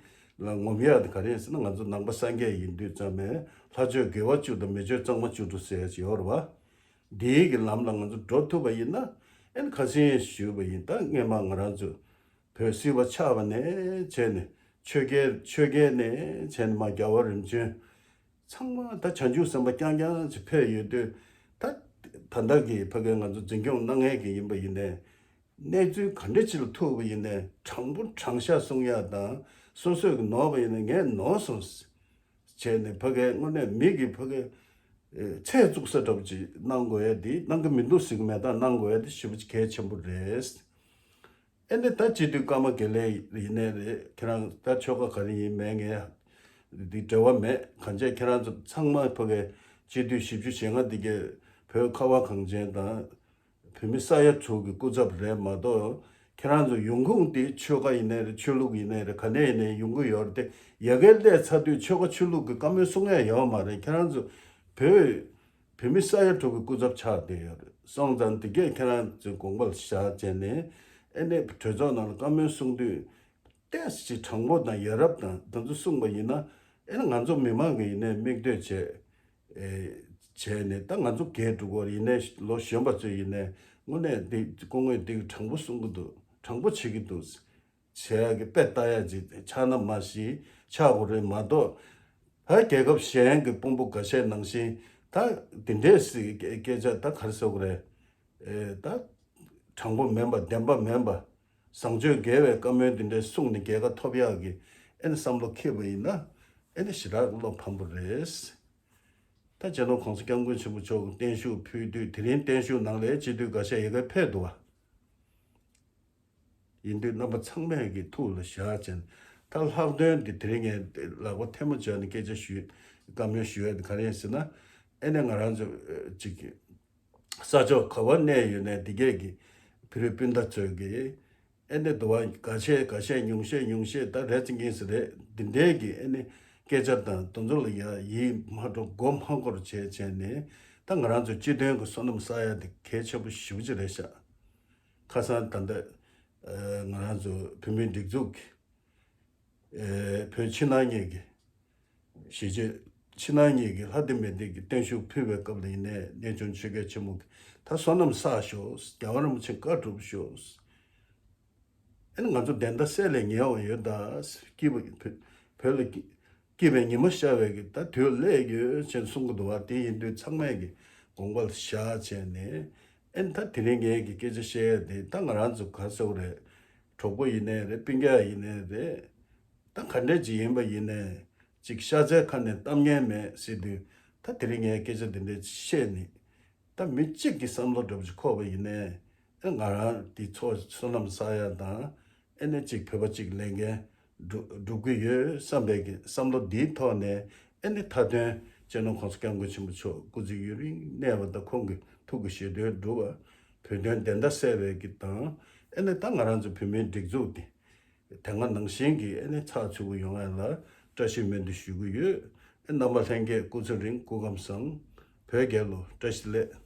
ལ་ངོམ་ཡག་དེ་ག་རེ་ཡིན་ཟེར་ན། ང་ཚོ་ནང་པ་སངས་རྒྱས་ཡིན་དུས་ཙམ་ནས་ལྷ་ཆོས་དགེ་བ་བཅུ་དང་མི་ཆོས་གཙང་མ་བཅུ་དྲུག་ཟེར་ཡ་ཅིག་ཡོད་རེད་བ། འདིའི་གི་ལམ་ལ་ང་ཚོ་འགྲོ་ཐུབ་པ་ཡིན་ན། ཨེ་ནི་ཁ་སང་ཞུས་པ་ཡིན། ད་སྔས་མ་ང་རང་ཚོ་བོད་སྲིད་པ་ཆགས་པ་ནས་བྱས་ནས། ཆོས་རྒྱལ་ཆོས་རྒྱལ་ནས་བྱས་ནས་མར་རྒྱལ་བ་རིམ་བྱོན་ཚང་མ་ད་བྱང་ཆུབ་སེམས་དཔའ་རྐྱང་རྐྱང་ཅིག་ཕེབས་ཡོད་དུས། ད་ད་ལྟ་གི་ཕ་གི་ང་ཚོ་འཛིན་སྐྱོང་གནང་མཁན་གི་ཡིན་པ་ཡིན་ནའི། གནས་ཚུལ་ག་འདྲ་ཅིག་ལ་ཐུག་པ་ཡིན་ནའི་དྲང་པོ་དྲང་བཞག་གསུང་ཡག་དང་། སོ་སོས་གི་ནོར་བ་ཡིན་ན་ངས་ནོར་སོང་བྱས་ནས་ཕ་གིའི་དངོས་གནས་མི་གི་ཕ་གིའི་ཨེ་ཚད་བཙུགས་ས་འདྲ་པོ་ཅིག་གནང་དགོས་ཡ་དེ་གནང་གི་མི་འདུག་ཟེར་གི་མེད། ད་གནང་དགོས་ཡ་དེ་ཞེ་པོ་ཅིག་གལ་ཆེན་པོ་རེད། ཨེ་ནས་ད་སྤྱི་འཐུས་ཀརྨ་དགེ་ལེགས་ཡིན་ནའི་རེད། ཁྱེད་རང་ད་ཆོལ་ཁ་ག་རེ་ཡིན་མིན་ངས་འདི་འབྲེལ་བ་མེད། གང་བྱས་ཁྱེད་རང་ཚོ་ཚང་མ་ཕ་གིའི་སྤྱི་འཐུས་བཞི་བཅུ་ཞེ་ལྔ་འདི་གས་བོད་ཁ་བ་གངས་ཅན་དང་། བོད་མི་ས་ཡ་དྲུག་གི་སྐུ་ཚབ་རེད་མ་གཏོགས། ཁྱེད་རང་ཚོ་ཡོང་ཁུངས་དེ་ཆོལ་ཁ་ཡིན་ནའི་རེད། ཆོས་ལུགས་ཡིན་ནའི་རེད། ག་ནས་ཡིན་ནའི་ཡོང་གི་ཡོད་རེད་དེ། ཡ་གིར་སླེབས་ཚར་དུས་ཆོལ་ཁ་ཆོས་ལུགས་ཀྱི་བཀའ་མོལ་གསུང་ཡ་ཡོད་མ་རེད། ཁྱེད་རང་ཚོ་བོད་བོད་མི་ས་ཡ་དྲུག་གི་སྐུ་ཚབ་ཆགས་བསྡད་ཡོད་རེད། སོང་ཙང་དེ་གས་ཁྱེད་རང་ཚོའི་དགོངས་པ་ལ་བཞག་བྱས་ནས། ཨེ་ནས་གྲོས་ཚོགས་ནང་ལ་བཀའ་མོལ་གསུང་དུས། ཏོག་ཙམ་དྲང་པོ་དང་ཡ་རབས་དང་དེ་ཚོ་གསུངས་པ་ཡིན་ན། ཨེ་ནས་ང་ཚོ་མི་མང་གི་ཡིན་ནའི་མིག་ལྟོས་བྱས། ཨེ་བྱས་ནས་ད་ང་ཚོ་རྒས་འགྲོ་གི་རེད། ཡིན་ནའི་ལོ་གཞོན་པ་ཚོས་ཡིན་ནའི་དངོས་གནས་འདི་སྐུ་ངོས་འདི་དྲང་པོ་གསུང་གི་འདུག་དྲང་པོ་བྱེད་ཀྱི་འདུག་བྱེད་ཡག་གི་དཔེ་ལྟ་ཡག་ཅིག་ཆགས་ན་མ་གཞི་ཆགས་དགོས་རེད་མ་གཏོགས། ད་རྒྱལ་ཁབ་གཞན་གྱི་དཔོན་པོ་འགའ་ཤས་ནང་བཞིན་ད་འདི་འདྲས་སི་སྐད་ཆ་ད་ག་རེ་ཟེར་དགོས་རེད། ཨེ་ད་དྲང་པོ་མིན་པ། བདེན་པ་མིན་པ། བཟང་སྤྱོད་དགེ་བའི་བཀའ་མོལ་འདི་འདྲས་གསུངས་ནས་རྒྱལ་ཁ་ཐོབ་ཡག་གི་ཨེ་ནས་བསམ་བློ་འཁྱེར་བ་ཡིན་ན། ཨེ་ནས་ཞེ་དྲག་བློ་ཕམ་པོ་རེད། ད་སྤྱི་ནོར་༸གོང་ས་༸སྐྱབས་མགོན་ཆེན་པོ་མཆོག་གིས་བརྟན་བཞུགས་ཕུལ་དུས། དེ་རིང་བརྟན་བཞུགས་ནང་ལ་སྤྱི་འཐུས་འགའ་ཤས་ཡ་གིར་ཕེབས་འདུག་བ། ཡིན་དུས་རྣམ་པ་ཚང་མས་ཀྱི་ཐུགས་ལ་བཞག་བྱས། ད་ལྷག་དོན་འདི་དེ་རིང་ངས་ལག་པ་ཐལ་མོ་སྦྱར་ནས་སྐད་ཆ་ཞུ། བཀའ་མོལ་ཞུ་ཡ་དེ་ག་རེ་ཡིན་ཟེར་ན། ཨེ་ནས་ང་རང་ཚོ་ཅིག་ས་ཕྱོགས་ག་བ་གནས་ཡོད་ནའི་འདི་གས་ཀྱི་བོད་རིགས་སྤུན་ཟླ་ཚོས་ཀྱི་ཨེ་ནས་འདི་བ་འགའ་ཤས་འགའ་ཤས་ཉུང་ཤས་ཉུང་ཤས་ད་རེ་ཙིང་གིན་ཟེར་རེད། འདི་འདྲའི་གི་ཨེ་ནས་སྐད་ཆ་དང་དེ་ཚོ་ལ་ཡ་ཡིད་མ་འཕྲོག་མགོ་མ་འཁོར་བྱས་བྱས་ནས། ད་ང་རང་ཚོ་སྤྱི་དོན་གྱི་བསོད་ནམས་བསགས་ཡ་དེ་གལ་ཆེན་པོ་ཞེ་པོ་ཅིག་རེད་ཤག་ཁ་སང་ད་ལྟ་ང་རང་ཚོ་བོད་མིའི་སྒྲིག་འཛུགས་ཀྱི་ཨེ་བོད་ཕྱི་ནང་གཉིས་ཀྱི་གཞིས་བྱེས་ཕྱི་ནང་གཉིས་ཀྱི་ལྷ་སྡེ་མི་སྡེ་གི་བརྟན་བཞུགས་ཕུལ་བའི་སྐབས་ལ་ཡིན་ནའི། གནས་ཆུང་ཆོས་རྒྱལ་ཆེན་མོ་གིས་ད་བསོད་ནམས་བསགས་ཤོག་རྒྱལ་བ་རིན་པོ་ཆེ་བཀའ་སྒྲུབ་ཤོག་ཨེ་ནས་ང་ཚོ་བདེན་མཐའ་གསལ་ལས་ཉེ་བ་ཡོད་ད། སྐྱིད་པ་བོད་ལ་སྐྱིད་པའི་ཉི་མ་ཤར་བའི་གི་ད་དུས་སླེབས་ཡོད་ཅེས་གསུང་གི་འདུག་བ། དེ་ཡིན་དུས་ཚང་མས་ཀྱི་དགོངས་པ་ལ་བཞག་བྱས་ནས། ཨེ་ནས་ད་དེ་རིང་ངས་ཀྱི་སྐད་ཆ་བཤད་ཡ་དེ། ད་ང་རང་ཚོ་ག་ཟེར་དགོས་རེད། གྲོགས་པོ་ཡིན་ནའི་རེད། སྤུན་ཀྱག་ཡིན་ནའི་རེད། ད་ག་འདྲས་ཅིག་ཡིན་པ་ཡིན་ནའི། ཅིག་ཤ་ཚའི་ཁ་ནས་གཏམ་ངན་མེད་ཟེར་དུས། ད་དེ་རིང་ངས་སྐད་ཆ་འདི་འདྲས་བཤད་ནི། ད་མི་གཅིག་གི་བསམ་བློ་འདྲ་པོ་ཅིག་འཁོར་བ་ཡིན་ནའི། ཨེ་ང་རང་འདི་ཚོ་བསོད་ནམས་བསགས་ཡ་དང་། ཨེ་ནས་ཅིག་བོད་པ་གཅིག་ལས་འགན་སྒྲུབ་སྒྲུབ་ཀྱི་ཡོད་བསམ་པའི་གི་བསམ་བློ་འདིའི་ཐོག་ནས། ཨེ་ནས་མཐའ་དོན་སྤྱི་ནོར་༸གོང་ས་༸སྐྱབས་མགོན་ཆེན་པོ་མཆོག་སྐུ་ཚེ་ཡུན་རིང་གནས་པ་དང་། ཁོང་གི་ཐུགས་ཀྱི་བཞེད་དོན་འགྲུབ་པ། བོད་དོན་བདེན་མཐའ་གསལ་བའི་གི་དང་། ཨེ་ནས་ད་ང་རང་ཚོ་བོད་མིའི་སྒྲིག་འཛུགས་འདི་དེ་སྔ་ནང་བཞིན་གྱི་ཨེ་ནས་ཚགས་ཚུད་པོ་ཡོང་ཡ་ལ་བཀྲ་ཤིས་སྨོན་འདུན་ཞུ་གི་ཡོད། ཨེ་རྣམ་པ་ལྷན་རྒྱས་སྐུ་ཚེ་རིང་། སྐུ་ཁམས་བཟང་། བོད་རྒྱལ་ལོ། བཀྲ་ཤིས་བདེ་ལེགས།